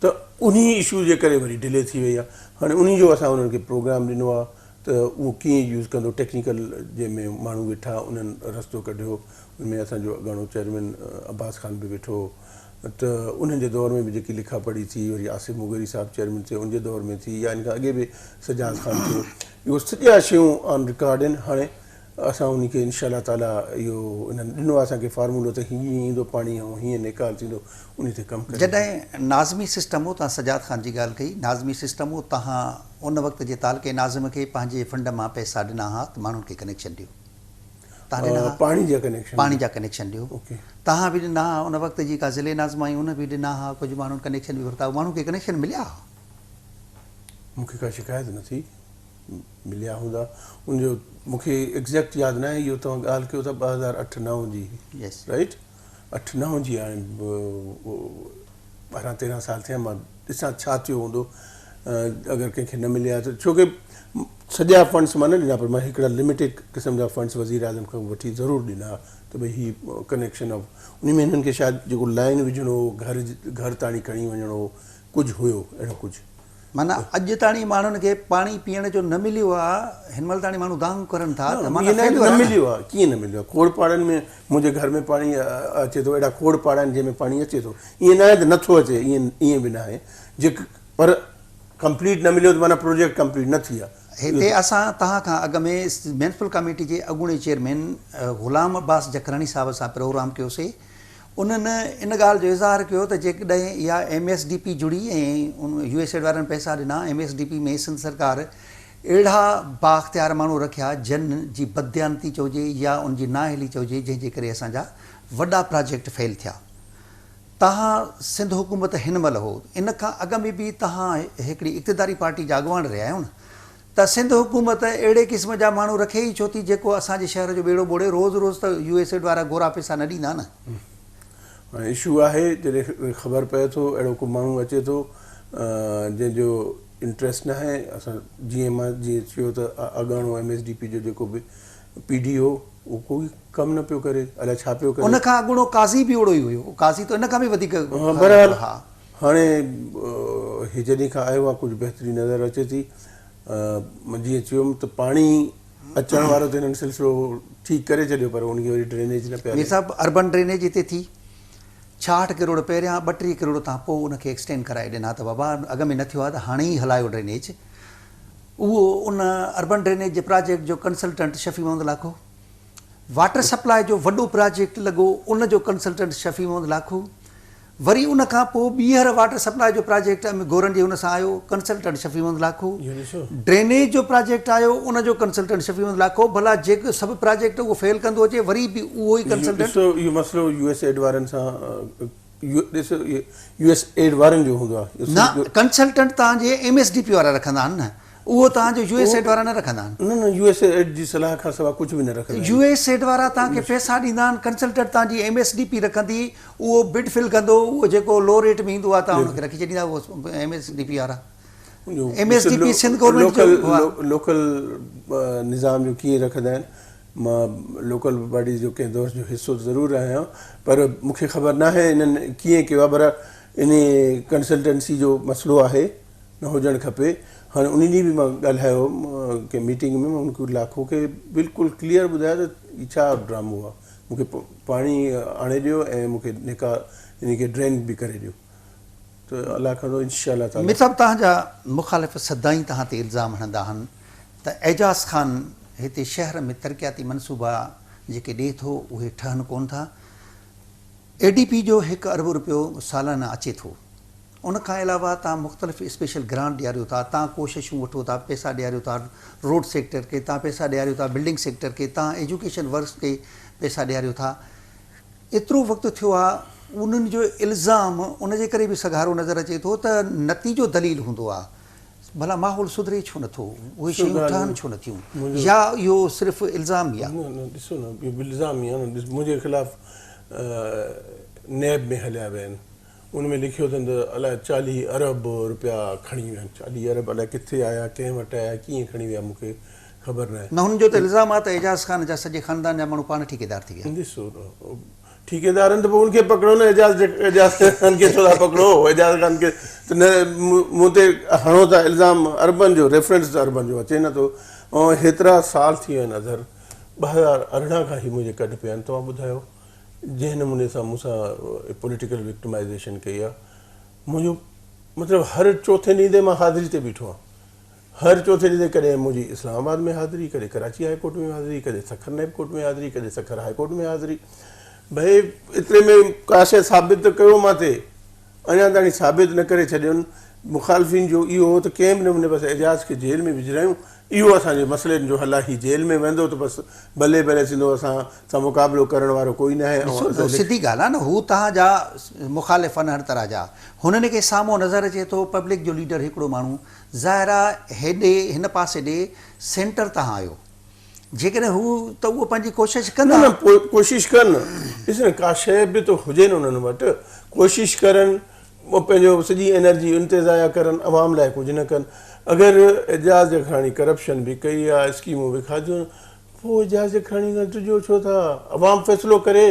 ته انهي اشو جي ڪري وري ڊلي ٿي وئي آ هاڻي انهي جو اسان انهن کي پروگرام ڏنو آ ته اهو ڪيئن يوز ڪندو ٽيڪنيڪل جنهن ۾ ماڻهو ويٺا انهن رستو ڪڍيو ان ۾ اسان جو اڳاڻو چيئرمين عباس خان به ويٺو هو ته انهن جي دور ۾ به جيڪي لکا پڙهي ٿي وري آصف مغيري صاحب چيئرمين ٿيو ان جي دور ۾ ٿي يا ان کان اڳي به سجاد خان ٿيو اهو سڄا شيون آن رڪارڊ آهن هاڻي اسان ان کي انشاء الله تعالي اهو انهن ڏنو آهي اسان کي فارمولو ته هيئن ايندو پاڻي ۽ هيئن نيڪال ٿيندو ان تي ڪم ڪري جڏهن ناظمي سسٽم هو توهان سجاد خان جي ڳالهه ڪئي ناظمي سسٽم هو توهان ان وقت جي تعلقي ناظم کي پنهنجي فنڊ مان پئسا ڏنا ها ته ماڻهن کي ڪنيڪشن ڏيو توهان ڏنا ها پاڻي جا ڪنيڪشن پاڻي جا ڪنيڪشن ڏيو توهان به ڏنا ها ان وقت جي ڪا ضلعي ناظم آئي ان به ڏنا ها ڪجهه ماڻهن ڪنيڪشن به ورتا ماڻهن کي ڪنيڪشن مليا ها مون کي ڪا شڪايت نه ٿي مليا هوندا ان جو مون کي ايگزيڪٽ ياد ناهي اهو توهان ڳالهه ڪيو ٿا 2008 9 جي رائيٽ 8 9 جي هاڻي 12 13 سال ٿيا مان ڏسان ڇا ٿيو هوندو اگر ڪنهن کي نه مليا ته ڇو ڪي سڄا فنڊس مان نه ڏنا پر مان هڪڙا لميٽيڊ قسم جا فنڊس وزير اعظم کان وٺي ضرور ڏنا ته ڀئي هي ڪنيڪشن آف ان ۾ هنن کي شايد جيڪو لائن وجهڻو هو گهر گهر تاڻي کڻي وڃڻو هو ڪجهه هيو اهڙو ڪجهه. معنيٰ اڄ تاڻي ماڻهن کي پاڻي پيئڻ جو نه مليو آ، هن مهل تاڻي ماڻهو دانهون ڪرن ٿا ته معنيٰ فيليور آ نه. نه مليو آ، ڪيئن نه مليو آ، کوڙ پاڙن ۾ منهنجي گهر ۾ پاڻي اچي ٿو، اهڙا کوڙ پاڙا آهن جنهن ۾ پاڻي اچي ٿو، ائين ناهي ته نٿو اچي، ائين ائين به ناهي، جي پر ڪمپليٽ نه مليو ته معنيٰ پروجيڪٽ ڪمپليٽ نه ٿي آ. هتي اسان توهان کان اڳ ۾ ميونسپل ڪاميٽي جي اڳوڻي چيئرمين غلام عباس جکراڻي صاحب سان پروگرام ڪيوسي، انهن ان ڳالهه جو اظهار ڪيو ته جيڪڏهن اها ايم ايس ڊي پي جڙي ۽ يو ايس ايڊ وارن پئسا ڏنا، M S D P ۾ Sindh سرڪار اهڙا بااختيار ماڻهو رکيا جن جي بدديانتي چئجي يا ان جي نااهلي چئجي جنهن جي ڪري اسان جا وڏا پراجيڪٽ فيل ٿيا. توهان سنڌ حڪومت هن مهل هو ان کان اڳ ۾ به توهان هڪڙي اقتداري پارٽي جا اڳواڻ رهيا آهيو نه ته سنڌ حڪومت اهڙي قسم جا ماڻهو رکي ئي ڇو ٿي جيڪو اسان جي شهر جو ٻيڙو ٻوڙي، روز روز ته يو ايس ايڊ وارا گورا پئسا نه ڏيندا نه. هاڻي اشو آهي جڏهن خبر پئي ٿو اهڙو ڪو ماڻهو اچي ٿو جنهن جو انٽريسٽ ناهي اسان جيئن مان جيئن چيو ته اڳاڻو ايم ايس ڊي پي جو جيڪو به پي ڊي هو اهو ڪوئي ڪم نه پيو ڪري الائي ڇا پيو ڪري. ان کان اڳوڻو قاضي به اهڙو ئي هيو قاضي ته ان کان به وڌيڪ بهرحال هاڻي هي جڏهن کان آيو آهي ڪجهه بهتري نظر اچي ٿي. جيئن چيم ته پاڻي اچڻ وارو ته هنن سلسلو ٺيڪ ڪري ڇڏيو پر ان کي وري ڊرينيج نه پيا مير صاحب اربن ڊرينيج هتي ٿي 66 ڪروڙ پهريان 32 ڪروڙ تان پوء ان کي ايڪسٽينڊ ڪرائي ڏنا ته بابا اڳ ۾ نه ٿيو آهي ته هاڻي ئي هلايو ڊرينيج اهو ان اربن ڊرينيج جي پراجيڪٽ جو consultant Shafi Muhammad Lakho water supply جو وڏو پراجيڪٽ لڳو ان جو ڪنسلٽنٽ شفيع محمد لاکو وري ان کان پوء ٻيهر واٽر سپلاء جو پراجيڪٽ امي گورن جي ان سان آيو ڪنسلٽنٽ شفيع محمد لاکو ڊرينيج جو پراجيڪٽ آيو ان جو ڪنسلٽنٽ شفيع محمد لاکو ڀلا جيڪو سڀ پراجيڪٽ اهو فيل ڪندو اچي وري به اهو ئي ڪنسلٽنٽ. ڏسو اهو مسئلو يو ايس ايڊ وارن سان ڏسو يو ايس ايڊ وارن جو هوندو آهي. نه ڪنسلٽنٽ توهان جي ايم ايس ڊي پي وارا رکندا آهن نه اهو توهان جو يو ايس ايڊ وارا نه رکندا آهن. نه نه يو ايس ايڊ جي صلاح کان سواء ڪجهه به نه رکندا آهن. يو ايس ايڊ وارا توهان کي پئسا ڏيندا آهن ڪنسلٽنٽ توهان جي ايم ايس ڊي پي رکندي اهو بڊ فل ڪندو اهو جيڪو لو ريٽ ۾ ايندو آهي توهان ان کي رکي ڇڏيندا اهو ايم ايس ڊي پي وارا M S D P Sindh government جو لوڪل نظام جو ڪيئن رکندا آهن مان لوڪل باڊيز جو ڪنهن دوست جو حصو ضرور آهيان پر مون کي خبر ناهي انهن ڪيئن ڪيو آهي پر انهي ڪنسلٽنسي جو مسئلو آهي نه هجڻ کپي. هاڻي ان ڏينهن به مان ڳالهايو هوم ڪنهن ميٽنگ ۾ مان ان کي لاکو کي بلڪل ڪليئر ٻڌايو ته هي ڇا ڊرامو آهي مون کي پاڻي آڻي ڏيو ۽ مون کي نڪا ان کي ڊرين به ڪري ڏيو ته الله ڪندو انشاء الله تعالي. مير صاحب توهان جا مخالف سدائين توهان تي الزام هڻندا آهن ته اعجاز خان هتي شهر ۾ ترقياتي منصوبا جيڪي ڏئي ٿو اهي ٺهن ڪونه ٿا. اي ڊي پي جو هڪ ارب روپيو سالانه اچي ٿو. ان کان علاوه توهان مختلف اسپيشل گرانٽ ڏياريو ٿا، توهان ڪوششون وٺو ٿا، پئسا ڏياريو ٿا روڊ سيڪٽر کي، توهان پئسا ڏياريو ٿا بلڊنگ سيڪٽر کي، توهان ايجوڪيشن ورڪس کي پئسا ڏياريو ٿا. ايترو وقت ٿيو آ انهن جو الزام ان جي ڪري به سگهارو نظر اچي ٿو ته نتيجو دليل هوندو آ. ڀلا ماحول سڌري ڇو نٿو؟ اهي شيون ٺهن ڇو نٿيون؟ يا اهو صرف الزام ئي آ؟ نه نه ڏسو نه اهو الزام ئي آ نه ڏس منهنجي خلاف نيب ۾ هليا ويا آهن ان ۾ لکيو اٿن ته الائي 40 ارب روپيا کڻي ويا آهن 40 ارب الائي ڪٿي آيا ڪنهن وٽ آيا ڪيئن کڻي ويا مون کي خبر ناهي. نه هن جو ته الزام آ ته اعجاز خان جا سڄي خاندان جا ماڻهو پاڻ ٺيڪيدار ٿي ويا. ڏسو نه ٺيڪيدارن ته پوء ان کي پڪڙو نه اعجاز اعجاز خان کي ڇو ٿا پڪڙو اعجاز خان کي ته نه مون تي هڻو ٿا الزام اربن جو ريفرنس ته اربن جو اچي نٿو ۽ هيترا سال ٿي ويا آهن اظهر 2018 کان هي منهنجي ڪڍ پيا آهن توهان ٻڌايو جنهن نموني سان مون سان پوليٽيڪل وڪٽمائزيشن ڪئي آهي منهنجو مطلب هر چوٿين ڏينهن تي مان حاضري تي بيٺو آهيان هر چوٿين ڏينهن تي ڪڏهن منهنجي اسلام آباد ۾ حاضري، ڪڏهن ڪراچي هاء ڪورٽ ۾ حاضري، ڪڏهن سکر نيب ڪورٽ ۾ حاضري، ڪڏهن سکر هاء ڪورٽ ۾ حاضري. ڀئي ايتري ۾ ڪا شيء ثابت ته ڪيو مان تي، اڃا تائين ثابت نه ڪري ڇڏيون. مخالفين جو اهو هو ته ڪنهن به نموني بس اعجاز کي جيل ۾ وجهرايون، اهو اسان جي مسئلن جو حل آهي، هي جيل ۾ ويندو ته بس بلي بلي ٿيندو، اسان سان مقابلو ڪرڻ وارو ڪوئي ناهي ۽ ڏسو نه سڌي ڳالهه آهي نه، هو توهان جا مخالف آهن هر طرح جا، هنن کي سامهون نظر اچي ٿو پبلڪ جو ليڊر هڪڙو ماڻهو ظاهر آ هيڏي هن پاسي ڏي سينٽر تان آيو جيڪڏهن هو ته اهو پنهنجي ڪوشش ڪندا. نه نه پوء ڪوشش ڪن ڏس نه ڪا شيء به ته هجي نه انهن وٽ ڪوشش ڪرن پنهنجو سڄي انرجي ان تي ضايع ڪرن عوام لاء ڪجهه نه ڪن اگر اعجاز جکراڻي ڪرپشن به ڪئي آ اسڪيمون به کاڌيون پوء اعجاز جکراڻي کان ڊڄو ڇو ٿا عوام فيصلو ڪري.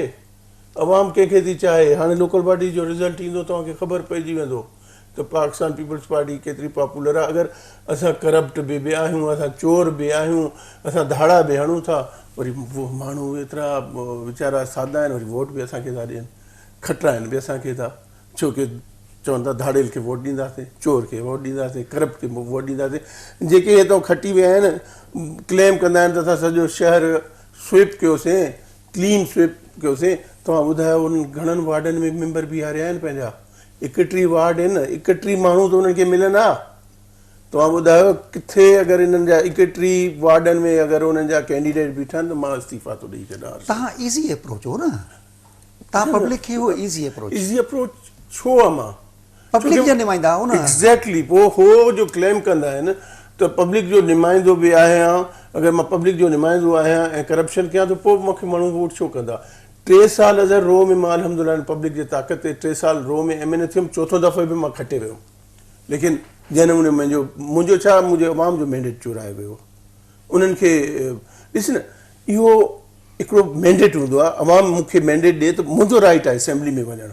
عوام ڪنهن کي ٿي چاهي، هاڻي لوڪل باڊي جو رزلٽ ايندو توهان کي خبر پئجي ويندو ته پاڪستان پيپلز پارٽي ڪيتري پاپولر آهي، اگر اسان ڪرپٽ به آهيون، اسان چور به آهيون، اسان ڌاڙا به هڻون ٿا، وري ماڻهو ايترا ويچارا سادا آهن وري ووٽ به اسان کي ٿا ڏين، کٽرائن به اسان کي ٿا، ڇو ڪي چون ٿا ڌاڙيل کي ووٽ ڏينداسين، چور کي ووٽ ڏينداسين، ڪرپٽ کي ووٽ ڏينداسين، جيڪي هتان کٽي ويا آهن ڪليم ڪندا آهن ته اسان سڄو شهر سوئپ ڪيوسين، ڪلين سوئپ ڪيوسين توهان ٻڌايو انهن گهڻن وارڊن ۾ ميمبر بيهاريا آهن پنهنجا 31 وارڊ آهن 31 ماڻهو ته انهن کي ملن ها توهان ٻڌايو ڪٿي اگر انهن جا 31 وارڊن ۾ اگر انهن جا ڪينڊيڊيٽ بيٺا آهن ته مان استعيفا ٿو ڏئي ڇڏان. توهان ايزي اپروچ هو نه توهان پبلڪ کي هو ايزي اپروچ. ايزي اپروچ ڇو آ مان پبلڪ جا نمائندا آهو نه. ايگزيڪٽلي پوء هو جو ڪليم ڪندا آهن ته پبلڪ جو نمائندو به آهيان اگر مان پبلڪ جو نمائندو آهيان ۽ ڪرپشن ڪيان ته پوء مون کي ماڻهو ووٽ ڇو ڪندا ٽي سال اظهر رو ۾ مان الحمدلله پبلڪ جي طاقت تي ٽي سال رو ۾ ايم اين اي ٿيم چوٿون دفعو به مان کٽي ويم ليڪن جنهن نموني منهنجو منهنجو ڇا منهنجي عوام جو مينڊيٽ چورائي ويو انهن کي ڏس نه اهو هڪڙو مينڊيٽ هوندو آهي عوام مون کي مينڊيٽ ڏي ته منهنجو رائٽ آهي اسيمبلي ۾ وڃڻ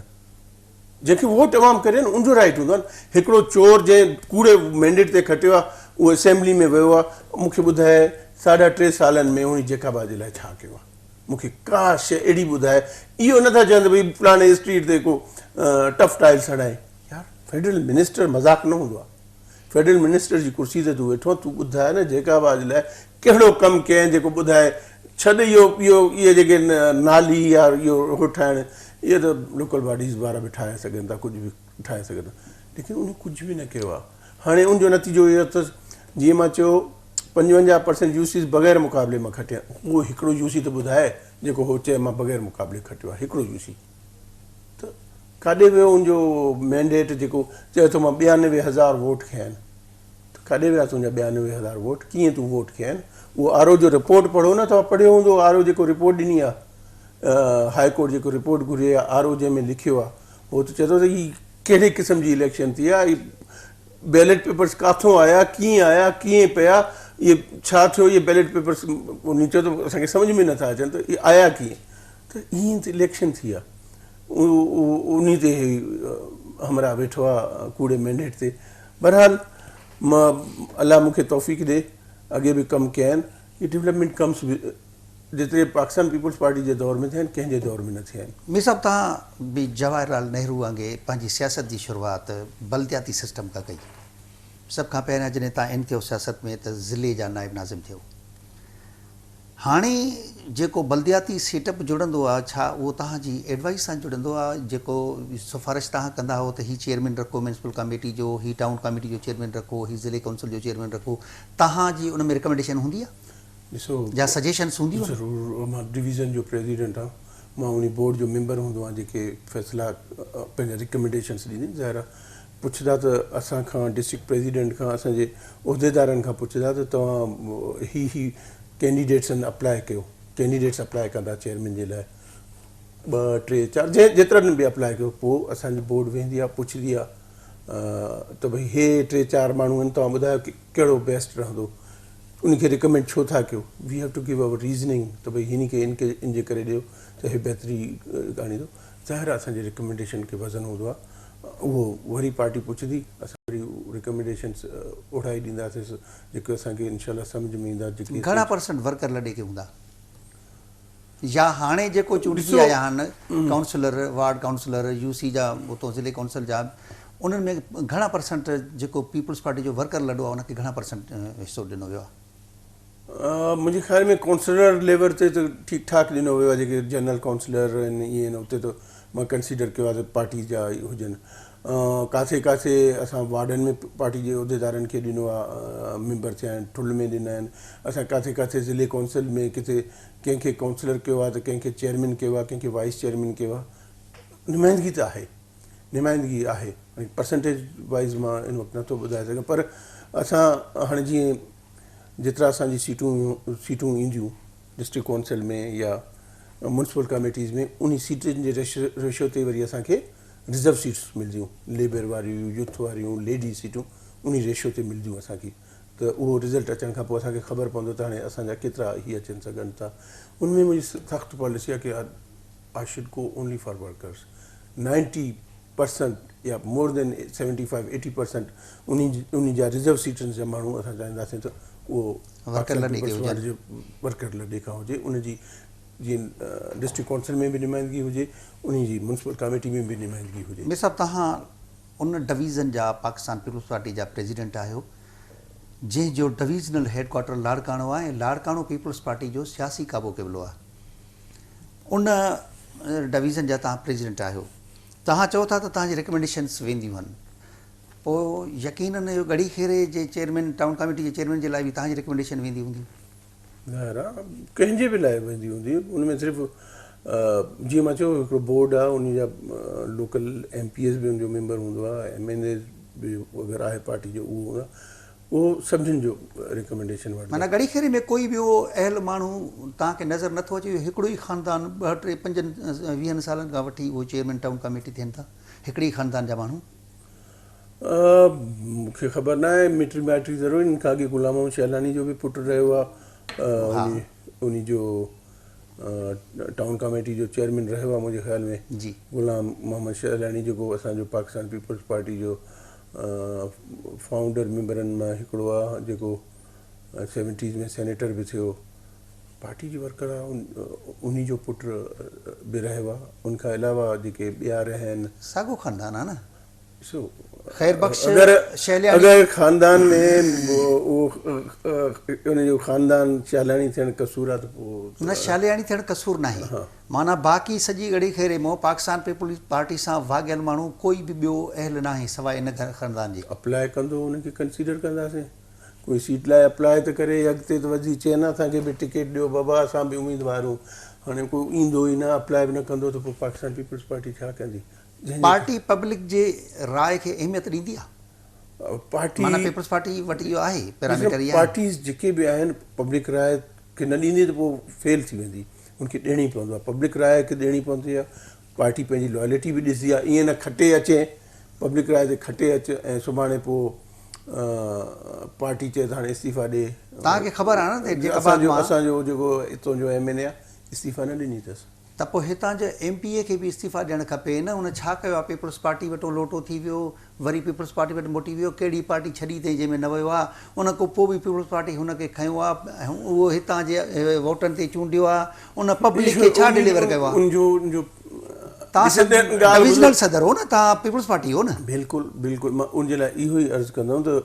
جنهن کي ووٽ عوام ڪري نه ان جو رائيٽ هوندو آهي نه هڪڙو چور جنهن ڪوڙي مينڊيٽ تي کٽيو آهي اهو اسيمبلي ۾ ويو آهي مون کي ٻڌائي ساڍا ٽي سالن ۾ هن جيڪب آباد جي لاء ڇا ڪيو آهي مون کي ڪا شيء اهڙي ٻڌائي اهو نه ٿا چون ته ڀئي فلاڻي اسٽريٽ تي ڪو ٽف ٽائلس هڻائي يار فيڊرل منسٽر مذاق نه هوندو آهي فيڊرل منسٽر جي ڪرسي تي تون ويٺو آهين تون ٻڌاء نه جيڪب آباد جي لاء ڪهڙو ڪم ڪيائين جيڪو ٻڌائي ڇڏ اهو اهو اهي جيڪي نالي يا اهو هو ٺاهڻ اهي ته لوڪل باڊيز وارا به ٺاهي سگهن ٿا ڪجهه به ٺاهي سگهن ٿا ليڪن انهن ڪجهه به نه ڪيو آهي هاڻي ان جو نتيجو اهو اٿس جيئن مان چيو 55 پرسنٽ يو سيز بغير مقابلي مان کٽيا اهو هڪڙو يو سي ته ٻڌائي جيڪو هو چئي مان بغير مقابلي کٽيو آهي هڪڙو يو سي ته ڪاڏي ويو ان جو مينڊيٽ جيڪو چئي ٿو مان 92 هزار ووٽ کنيا آهن ته ڪاڏي ويا تنهنجا 92 هزار ووٽ ڪيئن تون ووٽ کنيا آهن اهو آر او جو رپورٽ پڙهو نه توهان پڙهيو هوندو آر او جيڪو رپورٽ ڏني آهي هاء ڪورٽ جيڪو رپورٽ گهري آهي آر او جنهن ۾ لکيو آهي هو ته چئي ٿو ته هي ڪهڙي قسم جي اليڪشن ٿي آهي بيلٽ پيپرس ڪاٿون آيا ڪيئن آيا ڪيئن پيا اهي ڇا ٿيو اهي بيلٽ پيپرس انهي چيو ته اسان کي سمجهه ۾ نٿا اچن ته اهي آيا ڪيئن ته ائين ته اليڪشن ٿي آهي انهي تي همراهه ويٺو آهي ڪوڙي مينڊيٽ تي بهرحال مان الله مون کي توفيق ڏي اڳي به ڪم ڪيا آهن اهي ڊولپمينٽ ڪمس به جيتري پاڪستان پيپلز پارٽي جي دور ۾ ٿيا آهن ڪنهن جي دور ۾ نه ٿيا آهن. مير صاحب توهان به جواهر لال نهرو وانگي پنهنجي سياست جي شروعات بلدياتي سسٽم کان ڪئي. سڀ کان پهريان جڏهن توهان ان ٿيو سياست ۾ ته ضلعي جا نائب ناظم ٿيو. هاڻي جيڪو بلدياتي سيٽ اپ جڙندو آ ڇا اهو توهان جي ايڊوائيس سان جڙندو آ جيڪو سفارش توهان ڪندا هئو ته هي چيئرمين رکو ميونسپل ڪاميٽي جو هي ٽائون ڪاميٽي جو چيئرمين رکو هي ضلعي ڪائونسل جو چيئرمين رکو توهان جي ان ۾ رڪمينڊيشن هوندي آ ڏسو يا سجيشنس هونديون آهن؟ ضرور مان ڊويزن جو پريزيڊنٽ آهيان مان انهي بورڊ جو ميمبر هوندو آهيان جيڪي فيصلا پنهنجا رڪمينڊيشنس ڏيندي آهن ظاهر آ پڇندا ته اسان کان ڊسٽرڪٽ پريزيڊنٽ کان اسان جي عهديدارن کان پڇندا ته توهان هي هي ڪينڊيڊيٽس آهن اپلاء ڪيو ڪينڊيڊيٽس اپلاء ڪندا چيئرمين جي لاء ٻه ٽي چار جنهن جيترن به اپلاء ڪيو پوء اسان جي بورڊ ويهندي آهي پڇندي آهي ته ڀئي هي ٽي چار ماڻهو آهن توهان ٻڌايو ڪهڙو بيسٽ رهندو ان کي ريڪمينڊ ڇو ٿا ڪيو we have to give our reasoning ته ڀئي هن کي ان کي ان جي ڪري ڏيو ته هي بهتري آڻيندو ظاهر آهي اسان جي ريڪمينڊيشن کي وزن هوندو آهي اهو وري پارٽي پڇندي اسان وري ريڪمينڊيشنس اهڙا ئي ڏينداسين جيڪي اسان کي انشاء الله سمجهه ۾ ايندا جيڪي گهڻا پرسنٽ ورڪر لڏي کي هوندا يا هاڻي جيڪو چونڊجي آيا آهن councillor ward councillor U C جا اتو ضلعي ڪائونسل جا انهن ۾ گهڻا پرسنٽ جيڪو پيپلز پارٽي جو ورڪر لڏو آهي ان کي گهڻا پرسنٽ حصو ڏنو ويو آهي؟ منهنجي خيال ۾ ڪائونسلر ليول تي ته ٺيڪ ٺاڪ ڏنو ويو آهي جيڪي جنرل ڪائونسلر آهن اهي آهن اتي ته مان ڪنسيڊر ڪيو آهي ته پارٽي جا ئي هجن ڪاٿي ڪاٿي اسان وارڊن ۾ پارٽي جي عهديدارن کي ڏنو آهي ميمبر ٿيا آهن ٺل ۾ ڏنا آهن اسان ڪاٿي ڪاٿي ضلعي ڪائونسل ۾ ڪٿي ڪنهن کي ڪائونسلر ڪيو آهي ته ڪنهن کي چيئرمين ڪيو آهي ڪنهن کي وائيس چيئرمين ڪيو آهي نمائندگي ته آهي نمائندگي آهي پرسنٽيج وائيز مان ان وقت نٿو ٻڌائي سگهان پر اسان هاڻي جيئن جيترا اسان جي سيٽون سيٽون اينديون ڊسٽرڪٽ ڪونسل ۾ يا ميونسپل ڪميٽيز ۾ انهي سيٽن جي ريشو تي وري اسان کي رزرو سيٽس ملديون ليبر واريون يوٿ واريون ليڊيز سيٽون انهي ريشو تي ملديون اسان کي ته اهو رزلٽ اچڻ کان پوء اسان کي خبر پوندو ته هاڻي اسان جا ڪيترا هي اچن سگهن ٿا ان ۾ منهنجي سخت پاليسي آهي ڪي I should go only for workers 90 percent يا مور دين 75 80 پرسنٽ انهي انهي جا رزرو سيٽن جا ماڻهو اسان چاهينداسين ته اهو ورڪر لڏي کي هجن ورڪر لڏي کان هجي ان جي جيئن ڊسٽرڪٽ ڪائونسل ۾ به نمائندگي هجي انهي جي ميونسپل ڪاميٽي ۾ به نمائندگي هجي. مير صاحب توهان ان ڊويزن جا پاڪستان پيپلز پارٽي جا پريزيڊنٽ آهيو جنهن جو ڊويزنل هيڊ ڪوارٽر لاڙڪاڻو آهي ۽ لاڙڪاڻو پيپلز پارٽي جو سياسي ڪعبو قبلو آهي ان ڊويزن جا توهان پريزيڊنٽ آهيو توهان چئو ٿا ته توهان جي ريڪمينڊيشنس وينديون آهن پوء يقينن اهو ڳڙهي خيري جي چيئرمين ٽائون ڪاميٽي جي چيئرمين جي لاء به توهان جي ريڪمينڊيشن ويندي هوندي. ظاهر آهي ڪنهن جي به لاء ويندي هوندي ان ۾ صرف جيئن مان چيو هڪڙو بورڊ آهي ان جا لوڪل ايم پي ايز به ان جو ميمبر هوندو آهي ايم اين ايز به اگر آهي پارٽي جو اهو هوندو آهي اهو سڀني جو ريڪمينڊيشن وٺندو. معنيٰ ڳڙهي خيري ۾ ڪوئي ٻيو اهل ماڻهو توهان کي نظر نٿو اچي اهو هڪڙو ئي خاندان ٻه ٽي پنجن ويهن سالن کان وٺي اهو چيئرمين ٽائون ڪاميٽي ٿين ٿا هڪڙي ئي خاندان جا ماڻهو. مون کي خبر ناهي مٽي مائٽي ضرور ان کان اڳي غلام محمد شهلاڻي جو به پٽ رهيو آهي انهي جو ٽائون ڪاميٽي جو چيئرمين رهيو آهي منهنجي خيال ۾ جي غلام محمد شهلاڻي جيڪو اسان جو پاڪستان پيپلز پارٽي جو فائونڊر ميمبرن مان هڪڙو آهي جيڪو سيونٽيز ۾ سينيٽر به ٿيو پارٽي جي ورڪر آهي انهي جو پٽ به رهيو آهي ان کان علاوه جيڪي ٻيا رهيا آهن ساڳو خاندان آهي نه ڏسو خير بخش اگر شهلياڻي اگر خاندان ۾ اهو ان جو خاندان شهلاڻي ٿيڻ قصور آهي ته پوء نه شهلياڻي ٿيڻ قصور ناهي معنيٰ باقي سڄي ڳڙهي خيري مون پاڪستان پيپلز پارٽي سان واڳيل ماڻهو ڪوئي به ٻيو اهل ناهي سواء ان خاندان جي. اپلاء ڪندو ان کي ڪنسيڊر ڪنداسين ڪوئي سيٽ لاء اپلاء ته ڪري اڳتي ته وڌي چئي نه اسان کي به ٽڪيٽ ڏيو بابا اسان به اميدوار آهيون هاڻي ڪو ايندو ئي نه اپلاء به نه ڪندو ته پوء پاڪستان پيپلز پارٽي ڇا ڪندي پارٽي پبلڪ جي راء کي اهميت ڏيندي آ. پارٽي معنيٰ پيپلز پارٽي وٽ اهو آهي پيراميٽر اهي آهن. پارٽيز جيڪي به آهن پبلڪ راء کي نه ڏيندي ته پوء فيل ٿي ويندي ان کي ڏيڻي پوندو آهي پبلڪ راء کي ڏيڻي پوندي آهي پارٽي پنهنجي لائلٽي به ڏسندي آهي ائين نه کٽي اچين پبلڪ راء تي کٽي اچ ۽ سڀاڻي پوء پارٽي چئي ته هاڻي استعيفا ڏي. توهان کي خبر آهي نه ته جيڪب آباد مان اسان جو جيڪو اتان جو ايم اين اي آهي استعيفا نه ڏني اٿس. ته پوء هتان جي ايم پي اي کي به استعيفا ڏيڻ کپي نه، هن ڇا ڪيو آهي، پيپلز پارٽي وٽون لوٽو ٿي ويو، وري پيپلز پارٽي وٽ موٽي ويو، ڪهڙي پارٽي ڇڏي اٿئي جنهن ۾ نه ويو آهي، ان کان پوء به پيپلز پارٽي هن کي کنيو آهي ۽ اهو هتان جي ووٽن تي چونڊيو آهي، ان پبلڪ کي ڇا ڊليور ڪيو آهي. ان جو ان جو توهان ڊويزنل صدر هو نه، توهان پيپلز پارٽي هو نه. بلڪل بلڪل مان ان جي لاء اهو ئي عرض ڪندم ته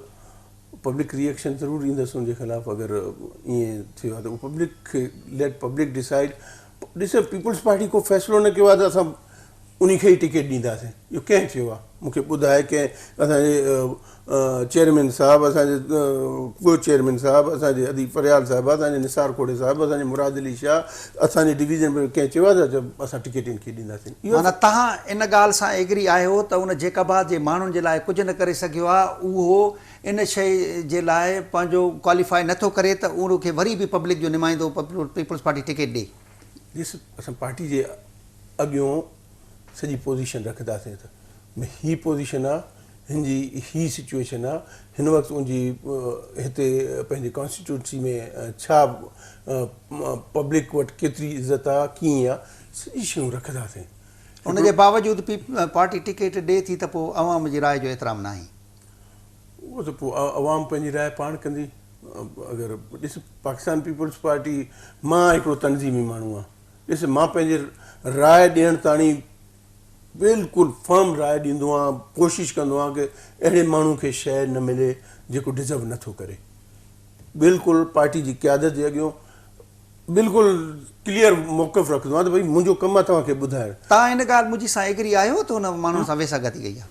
پبلڪ ري ايڪشن ضرور ايندس ان جي خلاف اگر ائين ٿيو آهي ته اهو پبلڪ کي ليٽ پبلڪ ڊسائيڊ ڏس پيپلز پارٽي ڪو فيصلو نه ڪيو آهي ته اسان انهي کي ئي ٽڪيٽ ڏينداسين اهو ڪنهن چيو آهي مون کي ٻڌائي ڪنهن اسان جي چيئرمين صاحب اسان جي ڪو چيئرمين صاحب اسان جي ادي فريال صاحب اسان جي نثار کوڙي صاحب اسان جي مراد علي شاهه اسان جي ڊويزن ۾ ڪنهن چيو آهي ته اسان ٽڪيٽ ان کي ڏينداسين اهو معنيٰ توهان ان ڳالهه سان ايگري آهيو ته ان جيڪب آباد جي ماڻهن جي لاء ڪجهه نه ڪري سگهيو آهي اهو ان شيء جي لاء پنهنجو ڪواليفائي نه ٿو ڪري ته ان کي وري به پبلڪ جو نمائندو پيپلز پارٽي ٽڪيٽ ڏي. ڏس اسان پارٽي جي اڳيون سڄي پوزيشن رکنداسين ته هي پوزيشن آ هن جي هي سچوئيشن آ هن وقت ان جي هتي پنهنجي ڪانسٽيٽوئنسي ۾ ڇا پبلڪ وٽ ڪيتري عزت آ ڪيئن آ سڄي شيون رکنداسين. ان جي باوجود پي پارٽي ٽڪيٽ ڏي ٿي ته پوء عوام جي راء جو احترام ناهي. اهو ته پوء عوام پنهنجي راء پاڻ ڪندي. اگر ڏس پاڪستان پيپلز پارٽي مان هڪڙو تنظيمي ماڻهو آهيان ڏس مان پنهنجي راء ڏيڻ تاڻي بلڪل فرم راء ڏيندو آهيان ڪوشش ڪندو آهيان ڪه اهڙي ماڻهو کي شيء نه ملي جيڪو ڊزرو نٿو ڪري بلڪل پارٽي جي قيادت جي اڳيون بلڪل ڪليئر موقف رکندو آهيان ته ڀئي منهنجو ڪم آهي توهان کي ٻڌائڻ. توهان ان ڳالهه منهنجي سان ايگري آهيو ته ان ماڻهن سان ويساهه گهاتي ڪئي آهي؟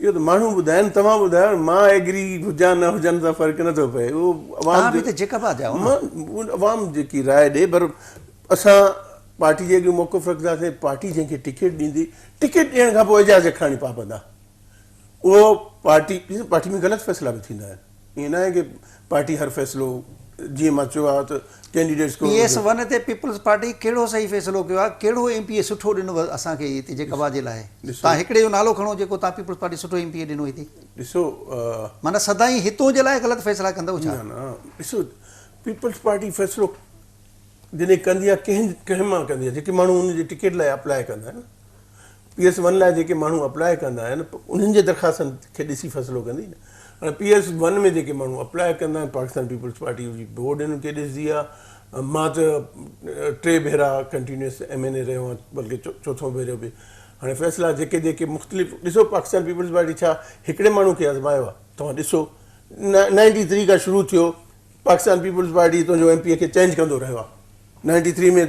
اهو ته ماڻهو ٻڌائن توهان ٻڌايو مان ايگري هجان نه هجان سان فرق نه ٿو پئي اهو عوام توهان به ته جيڪب آباد جا آهيو نه. عوام جيڪي راء ڏي پر اسان پارٽي جي اڳيون موقف رکنداسين پارٽي جنهن کي ٽڪيٽ ڏيندي ٽڪيٽ ڏيڻ کان پوء اعجاز جکراڻي پابند آهي اهو پارٽي پارٽي ۾ غلط فيصلا به ٿيندا آهن ائين ناهي ڪي پارٽي هر فيصلو جيئن مان چيو آهي ته ڪينڊيڊيٽس پي ايس ون تي پيپلز پارٽي ڪهڙو صحيح فيصلو ڪيو آهي ڪهڙو ايم پي اي سٺو ڏنو اسان کي هتي جيڪب آباد جي لاء تان هڪڙي جو نالو کڻو جيڪو تان پيپلز پارٽي سٺو ايم پي اي ڏنو هتي ڏسو معنيٰ سدائين هتون جي لاء غلط فيصلا ڪندو ڇا نه نه ڏسو پيپلز پارٽي فيصلو جڏهن ڪندي آهي ڪنهن ڪنهن مان ڪندي آهي جيڪي ماڻهو ان جي ٽڪيٽ لاء اپلاء ڪندا آهن پي ايس ون لاء جيڪي ماڻهو اپلاء ڪندا آهن انهن جي درخواستن کي ڏسي فيصلو ڪندي نه هاڻي پي ايس ون ۾ جيڪي ماڻهو اپلاء ڪندا آهن پاڪستان پيپلز پارٽي جي بورڊ انهن کي ڏسندي آهي مان ته ٽي ڀيرا ڪنٽينيوس ايم اين اي رهيو آهيان بلڪه چوٿون ڀيرو به هاڻي فيصلا جيڪي جيڪي مختلف ڏسو پاڪستان پيپلز پارٽي ڇا هڪڙي ماڻهو کي آزمايو آهي توهان ڏسو نائنٽي ٿري کان شروع ٿيو پاڪستان پيپلز پارٽي تنهنجو ايم پي اي کي چينج ڪندو رهيو آهي نائنٽي ٿري ۾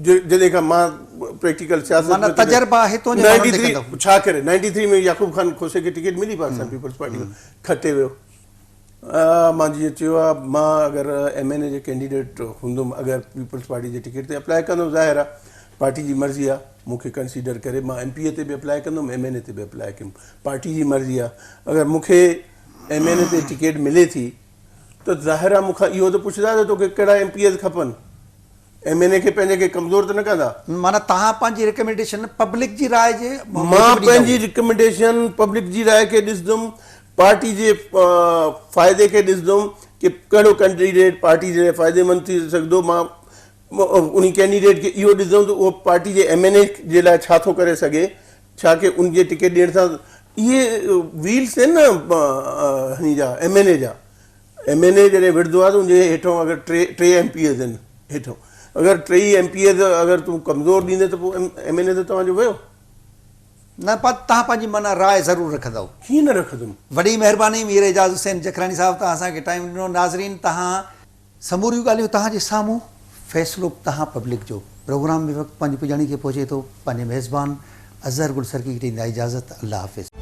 جڏهن کان مان پريڪٽيڪل سياست معنيٰ تجربا هتون جي ماڻهن تي ڪندو ڇا ڪري نائنٽي ٿري ۾ يعقوب خان کوسي کي ٽڪيٽ ملي پاڪستان پيپلز پارٽي کان کٽي ويو مان جيئن چيو آهي مان اگر ايم اين اي جي ڪينڊيڊيٽ هوندم اگر پيپلز پارٽي جي ٽڪيٽ تي اپلاء ڪندم ظاهر آهي پارٽي جي مرضي آهي مون کي ڪنسيڊر ڪري مان ايم پي اي تي به اپلاء ڪندم ايم اين اي تي به اپلاء ڪيم پارٽي جي مرضي آهي اگر مون کي ايم اين اي تي ٽڪيٽ ملي ٿي ته ظاهر آهي مون کان اهو ته پڇندا ته توکي ڪهڙا ايم پي ايز کپن؟ ايم اين اي کي پنهنجي کي ڪمزور ته نه ڪندا. معنيٰ توهان پنهنجي ريڪمينڊيشن پبلڪ جي راء جي مان پنهنجي ريڪمينڊيشن پبلڪ جي راء کي ڏسندم، پارٽي جي فائدي کي ڏسندم ڪي ڪهڙو ڪينڊيڊيٽ پارٽي جي لاء فائديمند ٿي سگهندو، مان انهي ڪينڊيڊيٽ کي اهو ڏسندم ته اهو پارٽي جي ايم اين اي جي لاء ڇا ٿو ڪري سگهي، ڇا ڪي ان جي ٽڪيٽ ڏيڻ سان اهي ويلز آهن نه هني جا ايم اين اي جا ايم اين اي جڏهن وڙهندو آهي ته ان جي هيٺون اگر ٽي ٽي ايم پي ايز آهن هيٺون اگر ٽي ايم پي ايز اگر تون ڪمزور ڏيندين ته پوء ايم اين اي ته توهان جو ويو. نه پر توهان پنهنجي معنيٰ راء ضرور رکندؤ. ڪيئن نه رکندم. وڏي مهرباني مير اعجاز حسين جکراڻي صاحب توهان اسان کي ٽائيم ڏنو ناظرين توهان سموريون ڳالهيون توهان جي سامهون، فيصلو به توهان پبلڪ جو. پروگرام به وقت پنهنجي پڄاڻي کي پهچي ٿو. پنهنجي ميزبان اظهر گل سرڪي کي ڏيندا اجازت. الله حافظ.